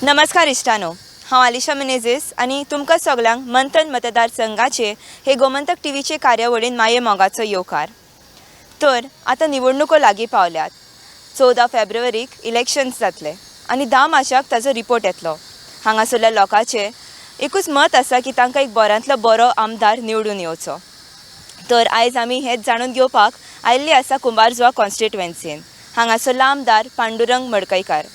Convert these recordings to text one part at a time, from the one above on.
नमस्कार इश्टानो, हांव आलिशा मिनेझीस आनी तुमकां सगल्यांक मंथन मतदारसंघाचे हे गोमंतक टीव्हीचे कार्यावळीन माये मोगाचो येवकार. तर आतां निवडणुको लागीं पावल्यात. 14 फेब्रुवारीक इलेक्शन्स जातले आनी 10 मार्चाक ताजो रिपोर्ट येतलो. हांगासरल्या लोकांचें एकूच मत आसा की तांकां एक बऱ्यांतलो बरो आमदार निवडून येवचो. तर आयज आमी हेंच जाणून घेवपाक आयिल्ली आसा कुंभारजुआ कॉन्स्टिट्युएन्सीन. हांगासरलो आमदार पांडुरंग मडकयकार,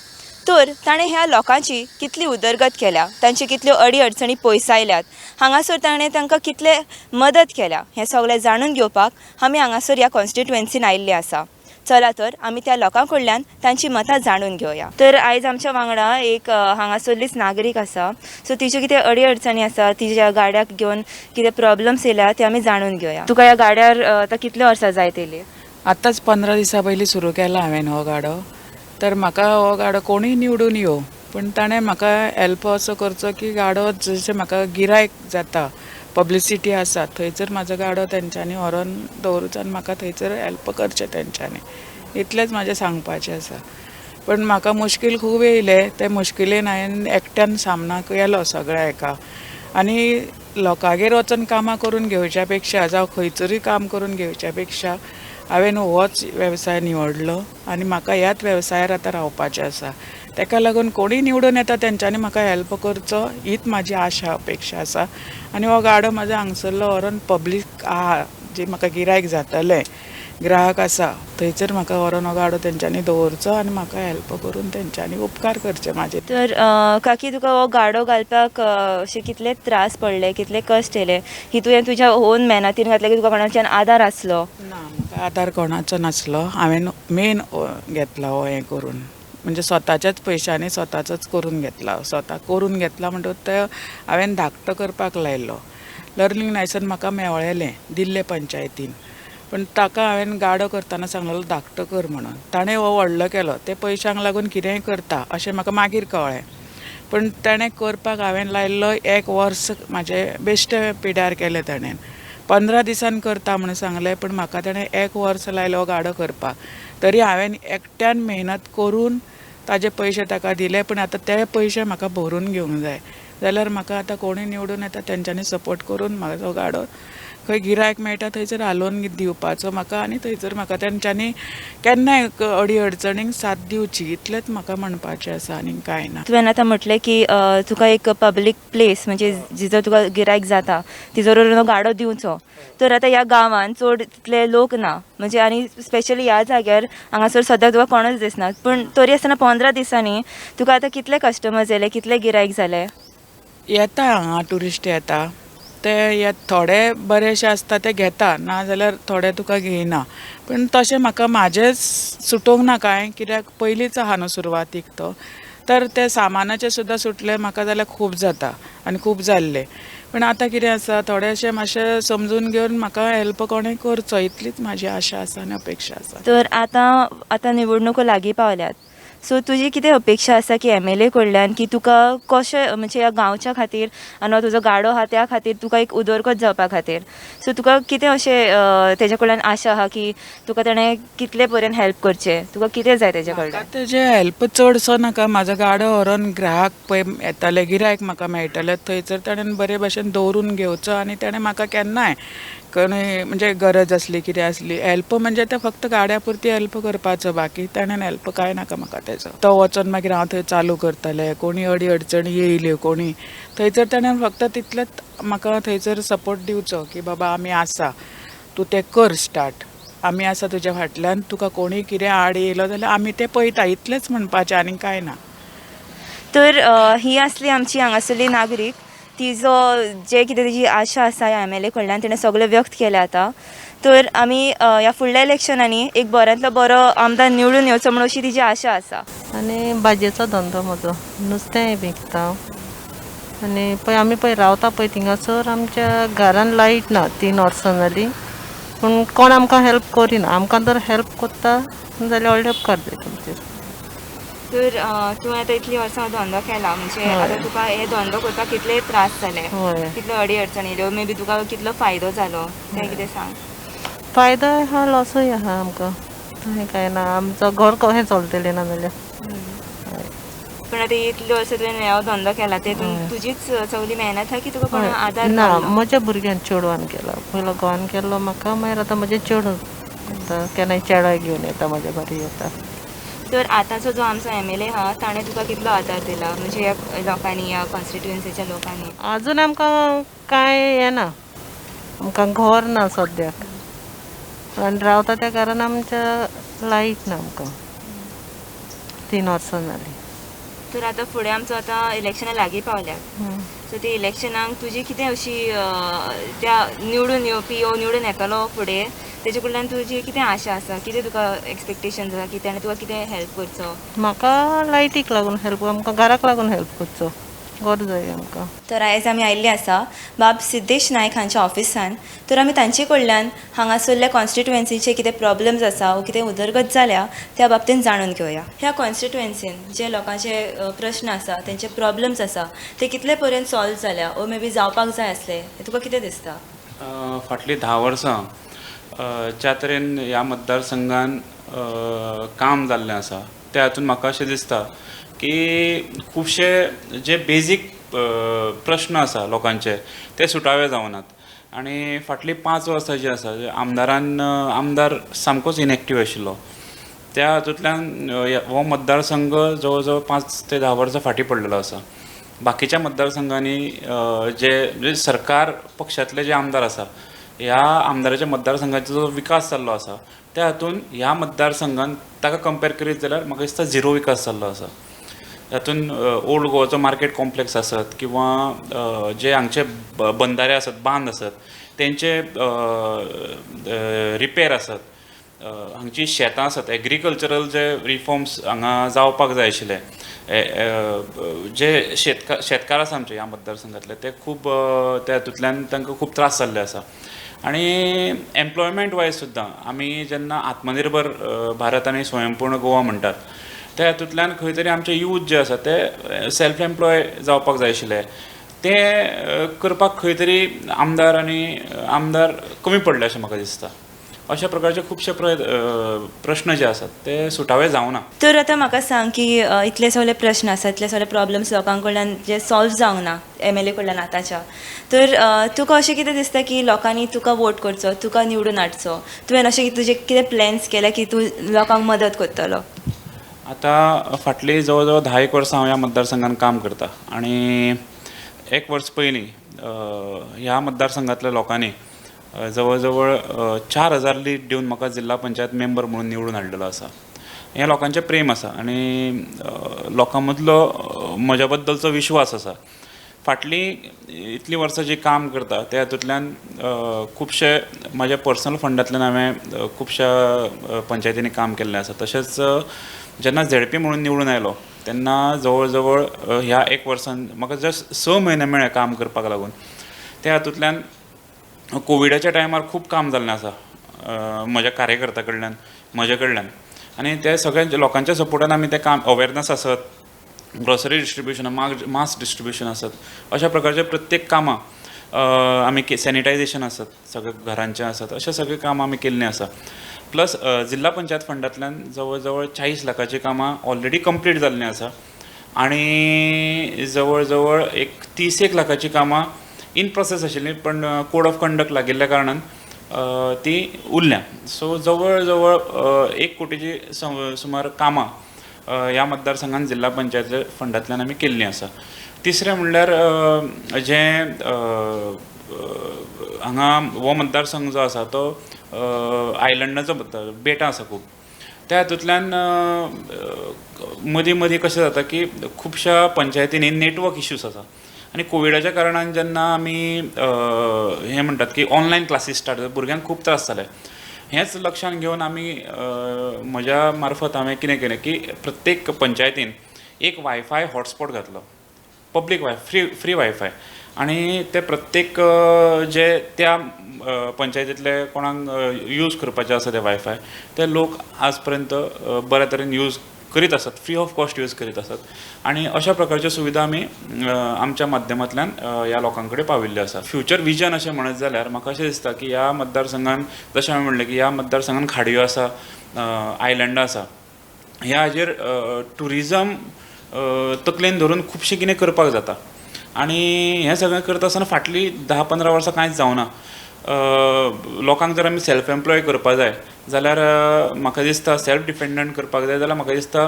तर ताणें ह्या लोकांची कितली उदरगत केल्या, तांची कितल्यो अडी अडचणी पयसायल्यात, हांगासर ताणें तांकां कितले मदत केल्या, हें सगळें जाणून घेवपाक आमी हांगासर ह्या कॉन्स्टिट्युएन्सीन आयिल्ले आसा. चला तर आमी त्या लोकां कडल्यान तांची मतां जाणून घेवया. तर आयज आमच्या वांगडा एक हांगासरलीच नागरीक आसा. सो तिच्यो कितें अडी अडचणी आसा, तिच्या गाड्याक घेवन कितें प्रॉब्लम्स येयल्या ते आमी जाणून घेवया. तुका ह्या गाड्यार आतां कितले वर्सां जायत येयली? आतांच 15 दिसां पयलीं सुरू केला हांवें हो गाडो. तर म्हाका हो गाडो कोणूय निवडून येवं, पूण ताणें म्हाका हेल्प असो करचो की गाडो जशें म्हाका गिरायक जाता, पब्लिसिटी आसा, थंयसर म्हाजो गाडो तेंच्यांनी व्हरोन दवरुचो आनी म्हाका थंयसर हेल्प करचें तेंच्यांनी, इतलेंच म्हाजें सांगपाचें आसा. पण म्हाका मुश्कील खूब येयले, ते मुश्किलेन हांवें एकट्यान सामना केलो सगळ्या हेका. आनी लोकांगेर वचून कामां करून घेवच्या पेक्षा जावं खंयसरूय काम करून घेवच्या पेक्षा हांवें होच वेवसाय निवडलो आनी म्हाका ह्याच वेवसायार आतां रावपाचें आसा. तेका लागून कोणूय निवडून येता तेंच्यांनी म्हाका हेल्प करचो हीच म्हाजी आशा अपेक्षा आसा. आनी हो गाडो म्हाजो हांगसरलो व्हरोन पब्लीक आहा जी म्हाका गिरायक जातलें, ग्राहक आसा, थंयसर म्हाका व्हरोन हो गाडो तेंच्यांनी दवरचो आनी म्हाका हेल्प करून तेंच्यांनी उपकार करचे म्हाजे. तर काकी, तुका हो गाडो घालपाक अशे कितले त्रास पडले, कितले कश्ट येयले? ही तुवें तुज्या ओन मेहनतीन घातले की तुका कोणाच्यान आदार आसलो? ना, म्हाका आदार कोणाचो नासलो. हांवें मेन घेतला हो हें करून, म्हणजे स्वताच्याच पयशांनी स्वताचोच करून घेतला. स्वता करून घेतला म्हणटकूच तो हांवें धाकटो करपाक लायलो. लर्नींग लायसन म्हाका मेळ्ळेलें दिल्लें पंचायतीन, पूण ताका हांवें गाडो करतना सांगलेलो धाकटो कर म्हणून, ताणें हो व्हडलो केलो. ते पयशांक लागून कितेंय करता अशें म्हाका मागीर कळ्ळें. पूण ताणें करपाक हांवें लायिल्लो 1 वर्स म्हाजें बेश्टें पिड्यार केलें ताणें. 15 दिसान करता म्हणून सांगलें, पूण म्हाका ताणें 1 वर्स लायलो हो गाडो करपाक. तरी हांवें एकट्यान मेहनत करून ताजे पयशे ताका दिले, पूण आतां ते पयशे म्हाका भरून घेवंक जाय. जाल्यार म्हाका आतां कोणूय निवडून येता तेंच्यांनी सपोर्ट करून म्हाजो गाडो खंय गिरायक मेळटा थंयसर हालोवन दिवपाचो म्हाका, आनी थंयसर म्हाका तेंच्यांनी केन्नाय अडी अडचणींक साथ दिवची, इतलेंच म्हाका म्हणपाचें आसा आनी कांय ना. तुवें आतां म्हटलें की तुका एक पब्लीक प्लेस म्हणजे जिचो तुका गिरायक जाता तिजो गाडो दिवचो. तर आतां ह्या गांवांत चड तितले लोक ना, म्हणजे आनी स्पेशली ह्या जाग्यार हांगासर सद्याक तुका कोणूच दिसना. पूण तरी आसतना 15 दिसांनी तुका आतां कितले कस्टमर्स येयले, कितले गिरायक जाले? येता हांगा ट्युरिस्ट येता, ते थोडे बरेशे आसता ते घेता, ना जाल्यार थोडे तुका घेयना. पूण तशें म्हाका म्हाजेंच सुटोवंक ना कांय, कित्याक पयलींच आहा न्हू सुरवातीक तो, तर ते सामानाचें सुद्दां सुटलें म्हाका जाल्यार खूब जाता आनी खूब जाल्लें. पूण आतां कितें आसा, थोडेशें मातशें समजून घेवन म्हाका हेल्प कोणें करचो इतलीच म्हाजी आशा आसा आनी अपेक्षा आसा. तर आतां आतां निवडणुको लागीं पावल्यात, सो तुजी कितें अपेक्षा आसा की एम एल ए कडल्यान की तुका कशें म्हणजे ह्या गांवच्या खातीर आनी तुजो गाडो आहा त्या खातीर तुका एक उदरगत जावपा खातीर, सो तुका कितें अशें तेज्या कडल्यान आशा आहा की तुका ताणें कितले पर्यंत हेल्प करचें, तुका कितें जाय तेज्या कडल्यान? तेजें हेल्प चडसो नाका, म्हाजो गाडो व्हरोन ग्राहक पळय येताले, गिरायक म्हाका मेळटलें थंयसर ताणें बरे भशेन दवरून घेवचो आनी ताणें म्हाका केन्नाय कोणूय म्हणजे गरज आसली कितें आसली हेल्प म्हणजे ते फक्त गाड्या पुरती हेल्प करपाचो, बाकी ताणें हेल्प कांय नाका म्हाका तेजो. तो वचोन मागीर हांव थंय चालू करतलें, कोणी अडी अडचणी येयल्यो कोणी थंयसर ताणें फक्त तितलेंच म्हाका थंयसर सपोर्ट दिवचो की बाबा आमी आसा, तूं तें कर स्टार्ट, आमी आसा तुज्या फाटल्यान, तुका कोणूय कितें आड येयलो जाल्यार आमी तें पळयता, इतलेंच म्हणपाचें आनी कांय ना. तर ही आसली आमची हांगासरली नागरीक, तिजो जे कितें तिजी आशा आसा ह्या एम एल ए कडल्यान तिणें सगळें व्यक्त केलें आतां. तर आमी ह्या फुडल्या इलेक्शनांनी एक बऱ्यांतलो बरो आमदार निवडून येवचो म्हणून अशी तिजी आशा आसा. आनी भाजयेचो धंदो म्हजो, नुस्तेंय विकता आनी पळय आमी पळय रावता पळय थिंगासर आमच्या घरान लायट ना 3 वर्सां जालीं, पूण कोण आमकां हेल्प करिना. आमकां जर हेल्प करता जाल्यार व्हडले उपकार जाय तुमचेर. तर तुवें आतां इतलीं वर्सां धंदो केला, म्हणजे आतां तुका हे धंदो करपाक कितले त्रास जाले, कितल्यो अडी अडचणी येयल्यो, मे बी तुका कितलो फायदो जालो तें कितें सांग? फायदो आहा, लॉसूय आहा आमकां, तशें कांय ना. आमचो घर कशें चलतलें ना जाल्यार. पण आतां इतले वर्सां तुवें हो धंदो केला, तेतून तुजीच सगळी मेहनत आहा की तुका कोण आदार ना, गावलो? म्हज्या भुरग्यान चेडवान केला. पयलो घोवान केल्लो म्हाका, मागीर आतां म्हजें चेडूं करता. केन्नाय चेडो घेवन येता, म्हज्या बरी येता. तर आतांचो जो आमचो एमएलए आहा ताणें तुका कितलो आदार दिला, म्हणजे ह्या लोकांनी, ह्या कॉन्स्टिट्युएन्सीच्या लोकांनी? अजून आमकां कांय येना, आमकां घर ना सद्याक आनी रावता त्या घरान आमच्या लायट ना आमकां, 3 वर्सां जालीं. तर आतां फुडें आमचो आतां इलेक्शनां लागीं पावल्यात, सो ती इलेक्शनाक तुजी कितें अशी त्या निवडून येवपी ओ निवडून येतलो फुडें, तेजे कडल्यान तुजी कितें आशा आसा, कितें तुका एक्सपेक्टेशन आसा की ताणें तुका कितें हेल्प करचो? म्हाका लायटीक लागून हेल्प, आमकां घराक लागून हेल्प करचो, घर जाय आमकां. तर आयज आमी आयिल्ले आसा बाब सिद्धेश नायक हांच्या ऑफिसान. तर आमी तांचे कडल्यान हांगासरल्या कॉन्स्टिट्युएन्सीचे कितें प्रॉब्लम्स आसा वो कितें उदरगत जाल्या त्या बाबतीन जाणून घेवया. ह्या कॉन्स्टिट्युएन्सीन जे लोकांचे प्रश्न आसा, तेंचे प्रॉब्लम्स आसा, ते कितले पर्यंत सॉल्व जाल्या ओ मे बी जावपाक जाय आसले, हें तुका कितें दिसता? फाटलीं 10 वर्सां ज्या तरेन ह्या मतदारसंघान काम जाल्लें आसा त्या हातून म्हाका अशें दिसता की खुबशे जे बेजीक प्रश्न आसा लोकांचे ते सुटावे जावनात. आनी फाटलीं 5 वर्सां जी आसा आमदार सामकोच इनएक्टीव आशिल्लो, त्या हातूंतल्यान हो मतदारसंघ जवळ जवळ 5 ते 10 वर्सां फाटीं पडलेलो आसा. बाकीच्या मतदारसंघांनी जे सरकार पक्षांतले जे आमदार आसा, ह्या आमदाराच्या मतदारसंघाचो जो विकास जाल्लो आसा त्या हातून ह्या मतदारसंघान ताका कंपेर करीत जाल्यार म्हाका दिसता झिरो विकास जाल्लो आसा. तातूंत ओल्ड गोवाचो मार्केट कॉम्प्लेक्स आसत किंवा जे हांगचे बंदारे आसत, बांद आसत, तेंचे रिपेर आसत, हांगची शेतां आसत, एग्रीकल्चरल जे रिफॉर्म्स हांगा जावपाक जाय आशिल्ले, जे शेतकार आसा आमचे ह्या मतदारसंघांतले ते खूब त्या हातूंतल्यान तांकां खूब त्रास जाल्ले आसा. आनी एम्प्लॉयमेंट वायज सुद्दां आमी जेन्ना आत्मनिर्भर भारत आनी स्वयंपूर्ण गोवा म्हणटात त्या हातूंतल्यान खंय तरी आमचे यूथ जे आसा ते सेल्फ एम्प्लॉय जावपाक जाय आशिल्ले, ते करपाक खंय तरी आमदार आनी आमदार कमी पडले अशें म्हाका दिसता. अशा प्रकारचे खुबशे प्रश्न जे आसात ते सुटावे जावना. तर आतां म्हाका सांग की इतले सगळे प्रश्न आसा, इतले सगळे प्रॉब्लम्स लोकां कडल्यान जे सॉल्व जावंक ना एम एल ए कडल्यान आतांच्या, तर तुका अशें कितें दिसता की लोकांनी तुका वोट करचो, तुका निवडून हाडचो? तुवें अशें तुजे कितें प्लॅन्स केल्या की तूं लोकांक मदत करतलो? आतां फाटलीं जवळ जवळ 10 वर्सां हांव ह्या मतदारसंघान काम करता आनी 1 वर्स पयलीं ह्या मतदारसंघांतल्या लोकांनी जवळ जवळ 4000 लीड दिवन म्हाका जिल्हा पंचायत मेंबर म्हणून निवडून हाडलेलो आसा. हें लोकांचें प्रेम आसा आनी लोकां मदलो म्हज्या बद्दलचो विश्वास आसा. फाटलीं इतलीं वर्सां जी काम करता त्या हातूंतल्यान खुबशे म्हज्या पर्सनल फंडांतल्यान हांवें खुबश्या पंचायतींनी काम केल्लें आसा. तशेंच जेन्ना झेडपी म्हणून निवडून आयलो तेन्ना जवळ जवळ ह्या 1 वर्सान म्हाका जस्ट 6 म्हयने मेळ्ळे काम करपाक लागून. त्या हातूंतल्यान कोविडाच्या टायमार खूब काम जाल्लें आसा म्हज्या कार्यकर्त्या कडल्यान, म्हज्या कडल्यान, आनी ते सगळ्या लोकांच्या सपोर्टान आमी तें काम अवेरनस आसत, ग्रोसरी डिस्ट्रिब्युशन, मास्क डिस्ट्रिब्युशन आसत, अशा प्रकारचे प्रत्येक कामां आमी सॅनिटायझेशन आसत, सगळ्या घरांचें आसत, अशें सगळें कामां आमी केल्लीं आसा. प्लस जिल्हा पंचायत फंडांतल्यान जवळ जवळ 40 लाखाचीं कामां ऑलरेडी कंप्लीट जाल्लीं आसा आनी जवळ जवळ एक 30 लाखाचीं कामां इन प्रोसेस आशिल्लीं, पण कोड ऑफ कंडक्ट लागिल्ल्या कारणान ती उरल्या. सो जवळ जवळ 1 कोटीची सुमार कामां ह्या मतदारसंघान जिल्हा पंचायत फंडांतल्यान आमी केल्लीं आसा. तिसरें म्हणल्यार जें हांगा हो मतदारसंघ जो आसा तो आयलंडाचो मतदार, बेटां आसा खूब, त्या हातूंतल्यान मदीं मदीं कशें जाता की खुबश्या पंचायतींनी नेटवर्क इश्यूज आसा आनी कोविडाच्या कारणान जेन्ना आमी हें म्हणटात की ऑनलायन क्लासीस स्टार्ट जाता, भुरग्यांक खूब त्रास जाले. हेंच लक्षान घेवन आमी म्हज्या मार्फत हांवें कितें केलें की प्रत्येक पंचायतीन एक वायफाय हॉटस्पॉट घातलो, पब्लीक वाय फ्री वायफाय, आनी ते प्रत्येक जे त्या पंचायतींतले कोणाक यूज करपाचें आसा ते वायफाय ते लोक आज पर्यंत बऱ्या तरेन यूज करीत आसात, फ्री ऑफ कॉस्ट यूज करीत आसात आनी अशा प्रकारच्यो सुविधा आमी आमच्या माध्यमांतल्यान ह्या लोकां कडेन पाविल्ल्यो आसा. फ्युचर विजन अशें म्हणत जाल्यार म्हाका अशें दिसता की ह्या मतदारसंघान जशें हांवें म्हणलें की ह्या मतदारसंघान खाडयो आसा, आयलंडां आसा, ह्या हाजेर ट्युरिजम तकलेन धरून खुबशें कितें करपाक जाता. आनी हें सगळें करता आसतना फाटलीं 10-15 वर्सां कांयच जावना. लोकांक जर आमी सेल्फ एम्प्लॉय करपा जाय जाल्यार म्हाका दिसता सेल्फ डिपेंडंट करपाक जाय जाल्यार म्हाका दिसता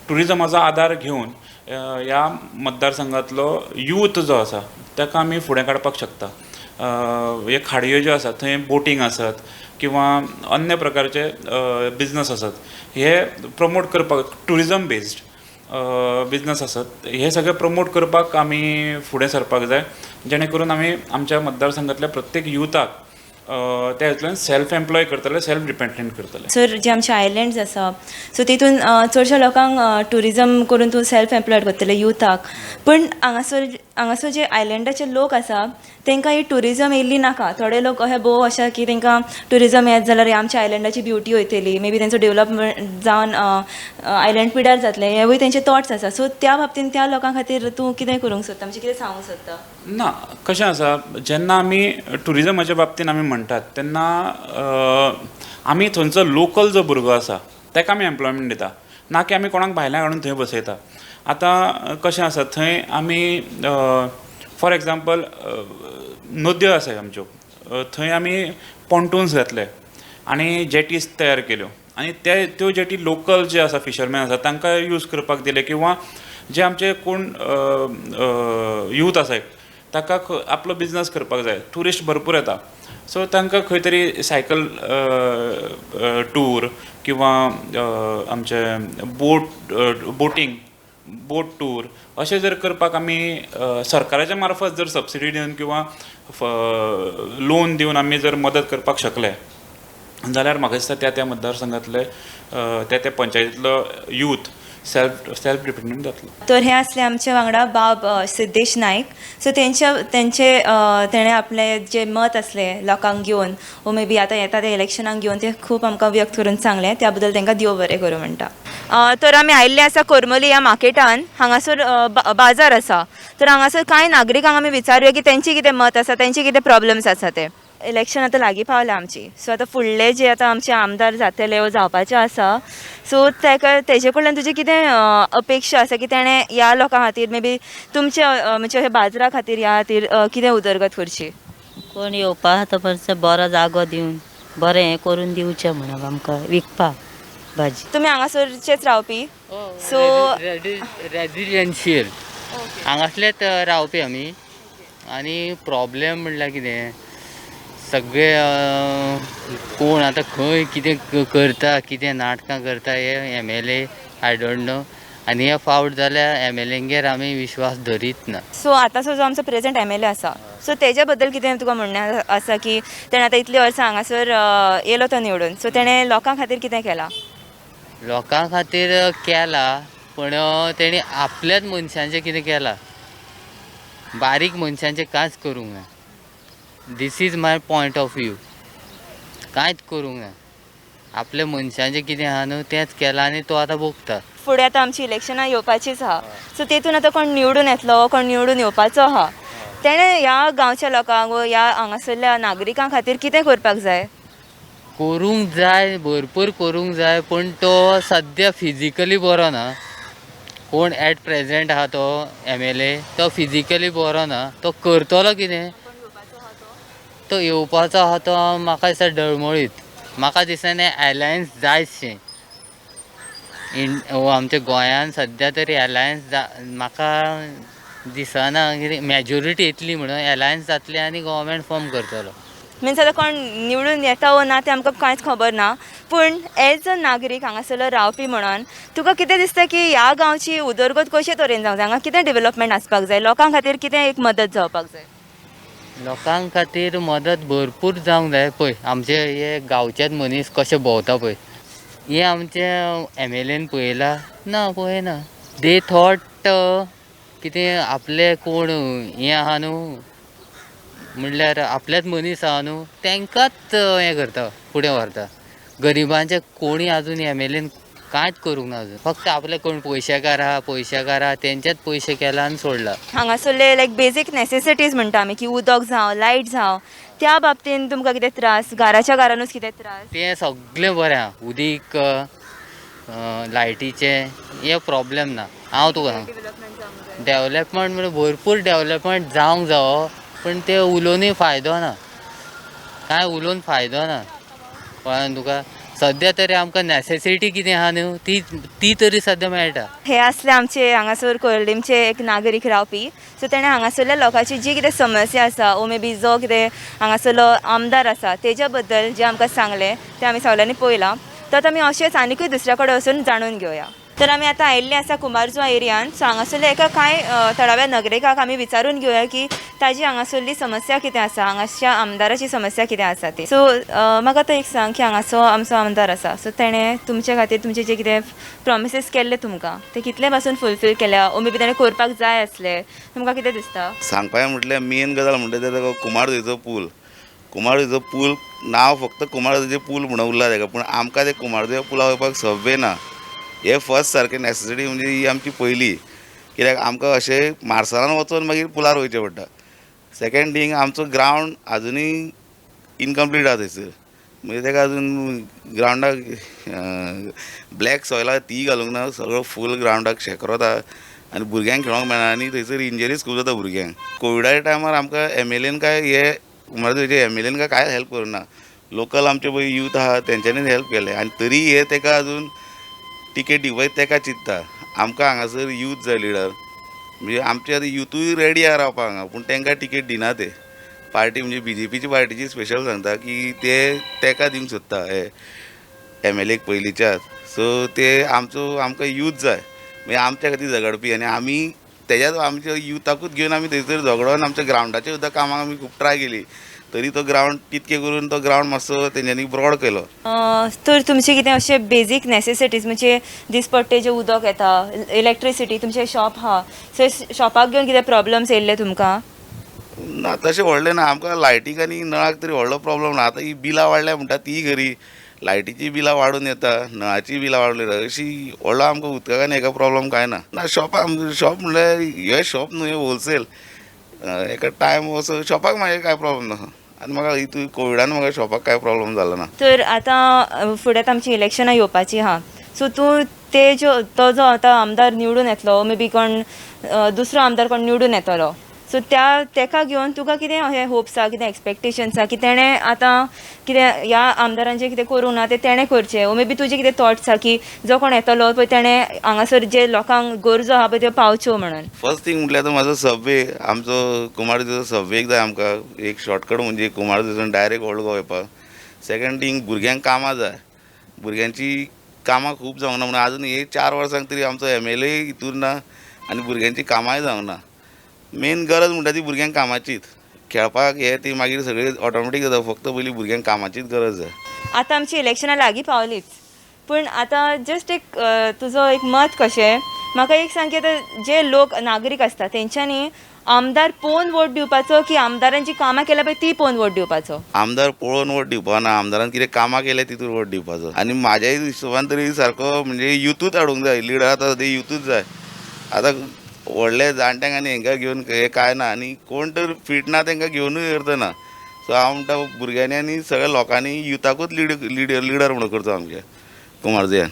ट्युरिजमाचो आदार घेवन ह्या मतदारसंघांतलो यूथ जो आसा ताका आमी फुडें काडपाक शकता. हे खाडयो ज्यो आसात थंय बोटींग आसत किंवा अन्य प्रकारचे बिजनस आसत, हे प्रमोट करपाक ट्युरिजम बेज्ड बिजनस आसत, हे सगळे प्रमोट करपाक आमी फुडें सरपाक जाय, जेणे करून आमी आमच्या मतदारसंघांतल्या प्रत्येक युथाक त्या हितूंतल्यान सेल्फ एम्प्लॉय करतले, सेल्फ डिपेंडंट करतले. सर, जे आमचे आयलँड्स आसा, सो तितून चडश्या लोकांक ट्युरिजम करून तूं सेल्फ एम्प्लॉयड करतले युथाक, पूण हांगासर जे आयलँडाचे लोक आसा तांकां ही ट्युरिजम येयल्ली नाका. थोडे लोक अशे भोव अशे की तांकां ट्युरिजम येत जाल्यार आमच्या आयलँडाची ब्युटी वयतली, मे बी तेंचो डेवलपमेंट जावन आयलँड पिड्यार जातलें, हेवूय तेंचे थॉट्स आसा. सो त्या बाबतीन त्या लोकां खातीर तूं कितें करूंक सोदता, म्हणजे कितें सांगूंक सोदता? ना, कशें आसा, जेन्ना आमी ट्युरिजमाच्या बाबतीन आमी म्हणटात तेन्ना आमी थंयचो लोकल जो भुरगो आसा ताका आमी एम्प्लॉयमेंट दिता, ना की आमी कोणाक भायल्यान हाडून थंय बसयता. आतां कशें आसा, थंय आमी फॉर एग्जाम्पल नद्यो आसा आमच्यो, थंय आमी पोन्टून्स घातले आनी जेटीज तयार केल्यो आनी ते त्यो जेटी लोकल जे आसा फिशरमॅन आसा तांकां यूज करपाक दिले, किंवा जे आमचे कोण यूथ आसा ताका आपलो बिजनस करपाक जाय, ट्युरिस्ट भरपूर येता, सो तांकां खंय तरी सायकल टूर किंवा आमचे बोटींग बोट टूर अशें जर करपाक आमी सरकाराच्या मार्फत जर सबसिडी दिवन किंवा लोन दिवन आमी जर मदत करपाक शकले जाल्यार म्हाका दिसता त्या त्या मतदारसंघातले त्या त्या पंचायतींतलो यूथ सेल्फ डिपेंडंट जातलो. तर हे आसले आमचे वांगडा बाब सिद्धेश नायक. सो तेंचे तेणें आपलें जे मत आसलें लोकांक घेवन वो मे बी आतां येता ते इलेक्शनाक घेवन ते खूब आमकां व्यक्त करून सांगलें, त्या बद्दल तांकां देव बरें करूं म्हणटा. तर आमी आयिल्ले आसा करमली ह्या मार्केटान, हांगासर बाजार आसा. तर हांगासर कांय नागरिकांक आमी विचारुया की तेंचें कितें मत आसा, तेंचे कितें प्रॉब्लम्स आसा ते. इलेक्शन आतां लागीं पावलां आमची, सो आतां फुडले जे आतां आमचे आमदार जातले वो जावपाचे आसा, सो ताका तेजे कडल्यान तुजी कितें अपेक्षा आसा की तेणें ह्या लोकां खातीर मे बी तुमचे म्हणजे हे बाजरा खातीर ह्या खातीर कितें उदरगत करची? कोण येवपा आसा तो परस बरो जागो दिवन बरें हें करून दिवचें म्हणून आमकां विकपाक भाजी. तुमी हांगासरचेच रावपी? सो रेजिडेन्शियल हांगासलेच रावपी आमी. आनी प्रॉब्लेम म्हणल्यार कितें, सगळे कोण आतां खंय कितें करता, कितें नाटकां करता हे M L A I don't know. आनी हे फावट जाल्यार एम एल एंगेर आमी विश्वास धरीत ना. सो आतांचो जो आमचो प्रेजेंट एम एल ए आसा, सो तेज्या बद्दल कितें तुका म्हणणें आसा की तेणें आतां इतलीं वर्सां हांगासर येयलो तो निवडून, सो तेणें लोकां खातीर कितें केलां? लोकां खातीर केलां, पूण तेणी आपल्याच मनशांचें कितें केलां, बारीक मनशांचें कांयच करूंक ना. This is my point of view. कांयच करूंक ना, आपल्या मनशांचें कितें आहा न्हू तेंच केलां आनी तो आतां भोगता. फुडें आतां आमची इलेक्शनां येवपाचीच आहा, सो तेतून आतां कोण निवडून येतलो, कोण निवडून येवपाचो आहा, तेणें ह्या गांवच्या लोकांक वो ह्या हांगासरल्या नागरिकां खातीर कितें करपाक जाय? करूंक जाय, भरपूर करूंक जाय, पूण तो सद्या फिजिकली बरो ना. कोण एट प्रेजेंट आहा तो एम एल ए, तो फिजिकली बरो ना, तो करतलो कितें? तो येवपाचो आहा तो म्हाका दिसता डळमळीत. म्हाका दिसना एलायन्स जायतशें आमच्या गोंयान सद्या तरी एलायन्स म्हाका दिसना कितें मॅजोरिटी येतली म्हणून. एलायन्स जातली आनी गव्हर्मेंट फॉर्म करतलो. मिन्स आतां कोण निवडून येता वो ना तें आमकां कांयच खबर ना, पूण एज अ नागरीक हांगासरलो रावपी म्हणून तुका कितें दिसता की ह्या गांवची उदरगत कशे तरेन जावंक जाय, हांगा कितें डेवलपमेंट आसपाक जाय, लोकां खातीर कितें एक मदत जावपाक जाय? लोकां खातीर मदत भरपूर जावंक जाय. पळय आमचे हे गांवचेच मनीस कशे भोंवता पळय, हे आमचे एम एल एन पळयला ना? पळयना. They thought कितें आपले कोण हें आहा न्हू, म्हणल्यार आपलेच मनीस आहा न्हू, तेंकांच हें करता, फुडें व्हरता. गरिबांचे कोणी आजून एम एल एन कांयच करूंक ना अजून. फक्त आपले कोण पयशेकार आहा, पयशेकार आहा तेंचेच पयशे केला आनी सोडला. हांगासरले लायक बेजीक नॅसेसिटीज म्हणटा आमी की उदक जावं, लायट जावं, त्या बाबतीन तुमकां कितें त्रास, घराच्या घरानूच कितें त्रास? तें सगळें बरें आहा. उदीक, लायटीचे हे प्रॉब्लेम ना. हांव तुका सांग, डेवलपमेंट म्हणजे भरपूर डेवलपमेंट जावंक जावो, पूण ते उलोवनूय फायदो ना, कांय उलोवन फायदो ना. कळ्ळें तुका? सद्या तरी आमकां नॅसेसिटी कितें आहा न्हू ती ती तरी सद्या मेळटा. हे असले आमचे हांगासर कोर्लीमचे एक नागरीक रावपी. सो तेणें हांगासरल्या लोकांची जी कितें समस्या आसा ओ मे बी जो कितें हांगासरलो आमदार आसा तेज्या बद्दल जें आमकां सांगलें तें आमी सगल्यांनी पळयलां. तर आतां आमी अशेंच आनिकूय दुसऱ्या कडेन वचून जाणून घेवया. तर आमी आतां आयिल्ले आसा कुमारजुआ एरियान. सो हांगासरल्या एका कांय थळाव्या नागरिकाक आमी विचारून घेवया की ताजी हांगासरली समस्या कितें आसा, हांगासच्या आमदाराची समस्या कितें आसा ती. सो म्हाका आतां एक सांग की हांगासो आमचो आमदार आसा, सो तेणें तुमचे खातीर तुमचे जे कितें प्रॉमिसीस केल्ले तुमकां ते कितले पासून फुलफील केल्या ओ मे बी तेणें करपाक जाय आसले, तुमकां कितें दिसता? सांगपाचें म्हटल्यार मेन गजाल म्हणटा ते कुमारजुंवेचो पूल. कुमारजुंवेचो पूल नांव फक्त कुमारजुंवेचें पूल म्हणून उरला तेका, पूण आमकां ते कुमारजुंवे पुला वयपाक सबवे ना. हे फर्स्ट सारकें नॅसेसिटी म्हणजे ही आमची पयली, कित्याक आमकां अशें मार्सलान वचोन मागीर पुलार वयचें पडटा. सेकेंड थींग, आमचो ग्रावंड आजुनूय इनकम्प्लीट आहा थंयसर, म्हणजे तेका अजून ग्रावंडाक ब्लॅक सॉयल आहा ती घालूंक ना, सगळो फूल ग्रावंडाक शेकरोत आहा आनी भुरग्यांक खेळोंक मेळना आनी थंयसर इंजरीज खूब जाता भुरग्यांक. कोविडाच्या टायमार आमकां एम एल एन काय हे कुमारजुंवेचे एम एल एन काय कांय हेल्प करूं ना, लोकल आमचे पळय यूथ आहा तेंच्यांनीच हेल्प केलें आनी तरी हे तेका अजून टिकेट दिवपाक तेका चिंत्ता. आमकां हांगासर यूथ जाय लिडर, म्हणजे आमचे आतां युथूय रेडी आहा रावपाक हांगा, पूण तांकां टिकेट दिना ते. पार्टी म्हणजे बी जे पीची पार्टीची स्पेशल सांगता की ते तेका दिवंक सोदता हे एम एल एक पयलींच्याच. सो ते आमचो आमकां यूथ जाय, म्हणजे आमच्या खातीर झगडपी आनी आमी तेज्याच आमच्या युथाकूच घेवन आमी थंयसर झगडोन आमच्या ग्रावंडाचे सुद्दां कामाक आमी खूब ट्राय केली, तरी तो ग्रावंड तितके करून तो ग्रावंड मातसो तेंच्यांनी ब्रॉड केलो. तर तुमचे कितें अशे बेजीक नॅसेसिटीज म्हणजे दिसपट्टे जे उदक येता, इलेक्ट्रिसिटी, तुमचें शॉप आहा, सो शॉपाक घेवन कितें प्रॉब्लम्स येयल्ले तुमकां? ना तशें व्हडलें ना, आमकां लायटीक आनी नळाक तरी व्हडलो प्रॉब्लम ना. आतां ही बिलां वाडल्या म्हणटा ती खरी, लायटीची बिलां वाडून येता, नळाची बिलां वाडून येता, अशी व्हडलो आमकां उदकाक आनी हेका प्रॉब्लम कांय ना. ना शॉपाक, शॉप म्हणल्यार हें शॉप न्हू, हें होलसेल एका टायम असो शॉपाक म्हाजें कांय प्रॉब्लम ना आनी म्हाका हितून कोविडान म्हाका शॉपाक कांय प्रॉब्लम जालो ना. तर आतां फुडें आमची इलेक्शनां येवपाची आहा, सो तूं ते ज्यो तो जो आतां आमदार निवडून येतलो मे बी कोण दुसरो आमदार कोण निवडून येतलो, सो त्या तेका घेवन तुका कितें हे होप्स आहा, कितें एक्सपेक्टेशन्स आहा की तेणें आतां कितें ह्या आमदारांचें कितें करूंक ना तें तेणें करचें, ओ मे बी तुजें कितें थॉट्स आहा की जो कोण येतलो पळय तेणें हांगासर जे लोकांक गरजो आहा पळय त्यो पावच्यो म्हणून? फर्स्ट थींग म्हटल्यार आतां म्हाजो सबवे, आमचो कुमारजुंवेचो सबवे एक जाय आमकां, एक शॉर्टकट म्हणजे कुमारजुंवेसून डायरेक्ट ओल्ड गोवा वयपाक. सेकंड थींग, भुरग्यांक कामां जाय, भुरग्यांची कामां खूब जावंक ना म्हणून आजून हे 4 वर्सांक तरी आमचो एम एल ए हितूर ना आनी भुरग्यांची कामांय जावंक ना. मेन गरज म्हणटा ती भुरग्यांक कामाचीच, खेळपाक हे ती मागीर सगळी ऑटोमॅटीक जाता, फक्त पयलीं भुरग्यांक कामाचीच गरज जाय. आतां आमची इलेक्शनां लागीं पावलीच, पूण आतां जस्ट एक तुजो एक मत कशें म्हाका एक सांग की आतां जे लोक नागरीक आसता तेंच्यांनी आमदार पळोवन वोट दिवपाचो की आमदारान जी कामां केल्या पळय ती पळोवन वोट दिवपाचो? आमदार पळोवन वोट दिवपा ना, आमदारान कितें कामां केल्या तितून वोट दिवपाचो. आनी म्हाज्या हिशोबान तरी सारको म्हणजे युथूच हाडूंक जाय, लिडर आतां ते युथूच जाय. आतां व्हडले जाणट्यांक आनी हेंकां घेवन हें कांय ना आनी कोण तर फीट ना तेंकां घेवनूय अर्थ ना. सो हांव म्हणटा भुरग्यांनी आनी सगळ्या लोकांनी युथाकूच लिडर म्हणून करचो आमच्या कुमारजुंव्यान.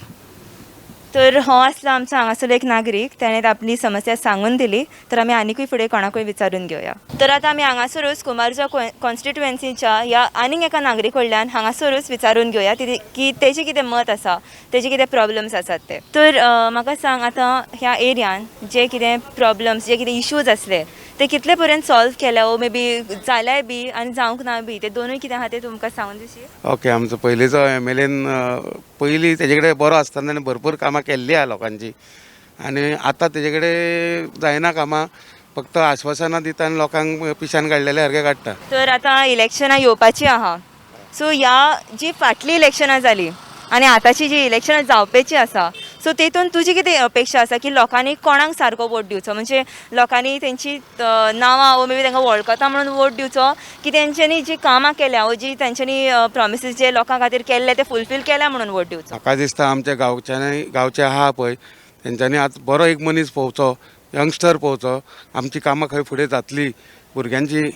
तर हो आसलो आमचो हांगासर एक नागरीक, तेणें आपली समस्या सांगून दिली. तर आमी आनिकूय फुडें कोणाकूय विचारून घेवया. तर आतां आमी हांगासरूच कुमारजुंवा कॉन्स्टिट्युएन्सीच्या ह्या आनीक एका नागरी कडल्यान हांगासरूच विचारून घेवया की तेजें कितें मत आसा, तेजे कितें प्रॉब्लम्स आसात ते. तर म्हाका सांग आतां ह्या एरियान जे कितें प्रॉब्लम्स, जे कितें इश्यूज आसले ते कितले पर्यंत सॉल्व केल्या ओ मे बी जाल्याय बी आनी जावंक ना बी, ते दोनूय कितें आहा ते तुमकां सांगून दिशी? ओके, आमचो पयलींचो एम एल एन पयलीं तेजे कडेन बरो आसतना ताणें भरपूर कामां केल्ली आहा लोकांची आनी आतां तेजे कडेन जायना कामां, फक्त आश्वासनां दिता आनी लोकांक पिशान काडलेले सारकें काडटा. तर आतां इलेक्शनां येवपाची आहा, सो ह्या जी फाटलीं इलेक्शनां जालीं आनी आतांची जी इलेक्शनां जावपाची आसा, सो तेतून तुजी कितें अपेक्षा आसा की लोकांनी कोणाक सारको वोट दिवचो, म्हणजे लोकांनी तेंची नांवां वो मे बी तांकां वळखता म्हणून वोट दिवचो की तेंच्यांनी जी कामां केल्या वो जी तेंच्यांनी प्रॉमिसीस जे लोकां खातीर केल्ले ते फुलफील केल्या म्हणून वोट दिवचो? म्हाका दिसता आमच्या गांवच्यांनी, गांवचे आहा पळय तेंच्यांनी आतां बरो एक मनीस पळोवचो, यंगस्टर पळोवचो, आमची कामां खंय फुडें जातली, भुरग्यांची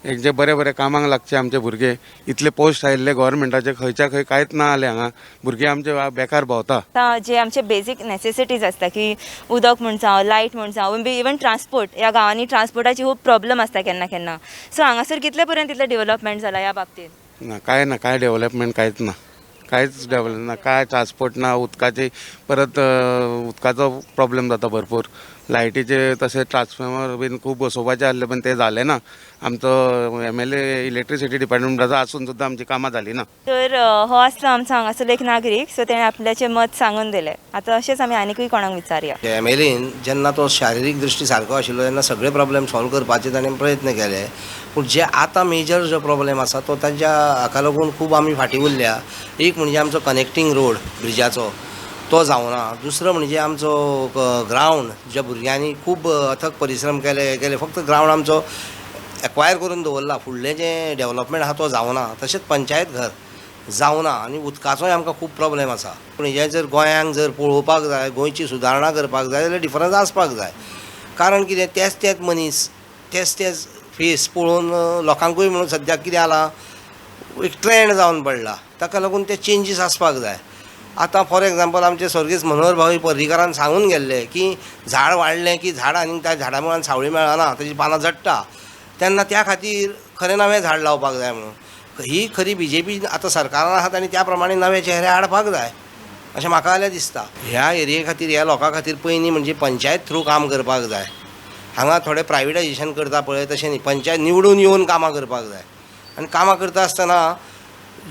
एक जे बरे बरे कामाक लागचे आमचे भुरगे. इतले पोस्ट आयिल्ले गव्हर्मेंटाचे खंयच्या खंय कांयच ना जालें हांगा. भुरगे आमचे बेकार भोंवता. आतां जे आमचे बेजीक नॅसेसिटीज आसता की उदक म्हूण जावं, लायट म्हूण जावं, इवन ट्रान्सपोर्ट, ह्या गांवांनी ट्रान्सपोर्टाची खूब प्रॉब्लम आसता केन्ना केन्ना. सो हांगासर कितले पर्यंत तितलें डेव्हलपमेंट जाला ह्या बाबतींत? ना, कांय ना, कांय डेव्हलपमेंट कांयच ना, कांयच डेव्हलप ना, कांय ट्रान्सपोर्ट ना. उदकाची परत उदकाचो प्रॉब्लम जाता भरपूर. लायटीचे तशें ट्रान्सफॉर्मर बीन खूब बसोवपाचे आसले पण ते जाले ना. आमचो MLA electricity डिपार्टमेंटाचो आसून सुद्दां आमची कामां जाली ना. तर हो आसलो आमचो हांगासर एक नागरीक. सो तेणें आपल्याचें मत सांगून दिलें. आतां अशेंच आमी आनीकूय कोणाक विचारया. MLAन जेन्ना तो शारिरीक दृश्टी सारको आशिल्लो तेन्ना सगळे प्रॉब्लेम सॉल्व करपाचे ताणें प्रयत्न केले, पूण जे आतां मेजर जो प्रॉब्लेम आसा तो तांच्या हाका लागून खूब आमी फाटीं उरल्या. एक म्हणजे आमचो कनेक्टींग रोड ब्रिजाचो तो जावना. दुसरो म्हणजे आमचो ग्रावंड, ज्या भुरग्यांनी खूब अथक परिश्रम केले केले, फक्त ग्रावंड आमचो एक्वायर करून दवरला, फुडलें जें डेव्हलपमेंट आसा तो जावना. तशेंच पंचायत घर जावना आनी उदकाचोय आमकां खूब प्रॉब्लेम आसा. पूण हें जर गोंयांक जर पळोवपाक जाय, गोंयची सुदारणा करपाक जाय जाल्यार डिफरन्स आसपाक जाय. कारण कितें, तेच तेच मनीस तेच तेच फेस पळोवन लोकांकूय म्हणून सद्याक कितें जालां, एक ट्रेंड जावन पडला, ताका लागून ते चेंजीस आसपाक जाय. आतां फॉर एग्जाम्पल आमचे स्वर्गीस मनोहर भाई पर्रीकारान सांगून गेल्ले की झाड वाडलें की झाड आनी त्या झाडा मुळान सावळी मेळना, ताजी पानां जडटा, तेन्ना त्या खातीर खरें नवें झाड लावपाक जाय म्हणून. ही खरी BJP आतां सरकारान आसा तांणी त्या प्रमाणे नवे चेहरे हाडपाक जाय अशें म्हाका जाल्यार दिसता. ह्या एरिये खातीर, ह्या लोकां खातीर पयलीं म्हणजे पंचायत थ्रू काम करपाक जाय. हांगा थोडे प्रायवेटायजेशन करता पळय तशें न्ही, पंचायत निवडून येवन कामां करपाक जाय. आनी कामां करता आसतना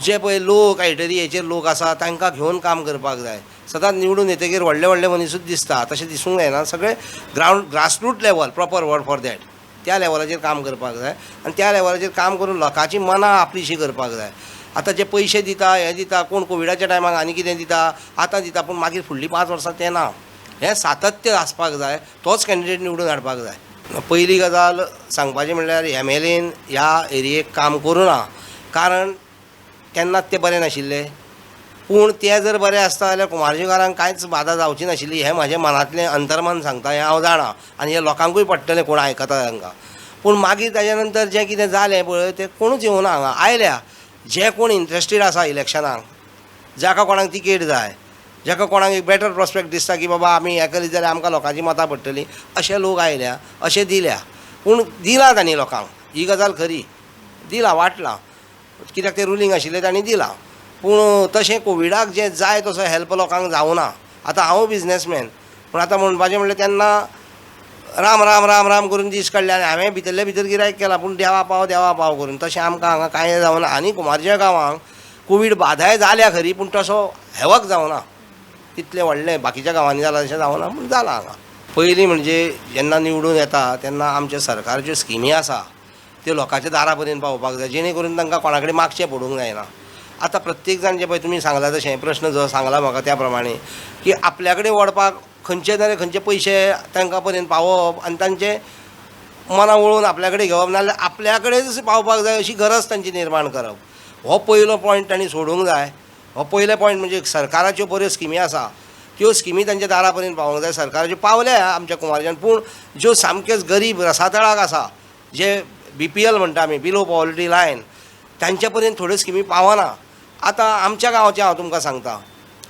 जे पळय लोक आयटरी हेचेर लोक आसा तांकां घेवन काम करपाक जाय. सदांच निवडून येतकीर व्हडले व्हडले मनीसूच दिसता, तशें दिसूंक जायना. सगळे ground grassroot level, proper word for that, त्या लेवलाचेर काम करपाक जाय. आनी त्या लेवलाचेर काम करून लोकांची मनां आपलीशी करपाक जाय. आतां जे पयशे दिता, हें दिता, कोण कोविडाच्या टायमाक आनी कितें दिता, आतां दिता, पूण मागीर फुडलीं 5 वर्सां तें ना. हें सातत्य आसपाक जाय, तोच कॅन्डिडेट निवडून हाडपाक जाय. पयली गजाल सांगपाची म्हणल्यार MLAन ह्या एरियेक काम करूं ना, कारण तेन्नाच ते बरे नाशिल्ले. पूण ते जर बरे आसता जाल्यार कुमारजुंवेकारांक कांयच बादा जावची नाशिल्ली, हें म्हाजें मनांतलें अंतर्मन सांगता, हें हांव जाणा आनी हें लोकांकूय पडटलें कोण आयकता तांकां. पूण मागीर ताज्या नंतर जें कितें जालें पळय तें कोणूच येवना हांगा. आयल्या जे कोण इंट्रस्टेड आसा इलेक्शनाक, जाका कोणाक तिकेट जाय, जाका कोणाक एक बेटर प्रोस्पेक्ट दिसता की बाबा आमी हें करीत जाल्यार आमकां लोकांची मतां पडटलीं, अशे लोक आयल्या, अशें दिल्या. पूण दिलां तांणी लोकांक, ही गजाल खरी, दिलां, वांटलां, कित्याक तें रुलींग आशिल्लें तांणी दिलां. पूण तशें कोविडाक जें जाय तसो हेल्प लोकांक जावना. आतां हांव बिजनेसमॅन, पूण आतां म्हणपाचें म्हणल्यार तेन्ना राम राम राम राम करून दीस काडले आनी हांवें भितरले भितर गिरायक केलां, पूण देवा पाव देवा पाव करून तशें आमकां हांगा कांय जावना. आनी कुमारजुंव्या गांवांक कोवीड बादाय जाल्या खरी, पूण तसो हेवक जावना, तितलें व्हडलें बाकीच्या गांवांनी जालां तशें जावना, पूण जालां हांगा. पयलीं म्हणजे जेन्ना निवडून येता तेन्ना आमच्या सरकारच्यो स्किमी आसा त्यो लोकांच्या दारा पर्यंत पावोवपाक जाय, जेणे करून तांकां कोणा कडेन मागचें पडूंक जायना. आतां प्रत्येक जाण जे पळय तुमी सांगला तशें प्रश्न जो सांगला म्हाका त्या प्रमाणे की आपल्या कडेन ओडपाक खंयचे जाल्यार खंयचे पयशे तांकां पर्यंत पावोवप आनी तांचे मनां वळोवन आपल्या कडेन घेवप, नाजाल्यार आपल्या कडेन पावपाक जाय अशी गरज तांची निर्माण करप, हो पयलो पॉयंट तांणी सोडूंक जाय. हो पयलो पॉयंट म्हणजे सरकाराच्यो बऱ्यो स्किमी आसा त्यो स्किमी तांच्या दारा पर्यंत पावोवंक जाय. सरकाराच्यो पावल्या आमच्या कुमारजुंव्यान, पूण ज्यो सामक्योच गरीब रसातळाक आसा, जे BPL म्हणटा आमी, बिलो पॉवर्टी लायन, तांच्या पर्यंत थोड्यो स्किमी पावना. आतां आमच्या गांवाचें हांव तुमकां सांगता,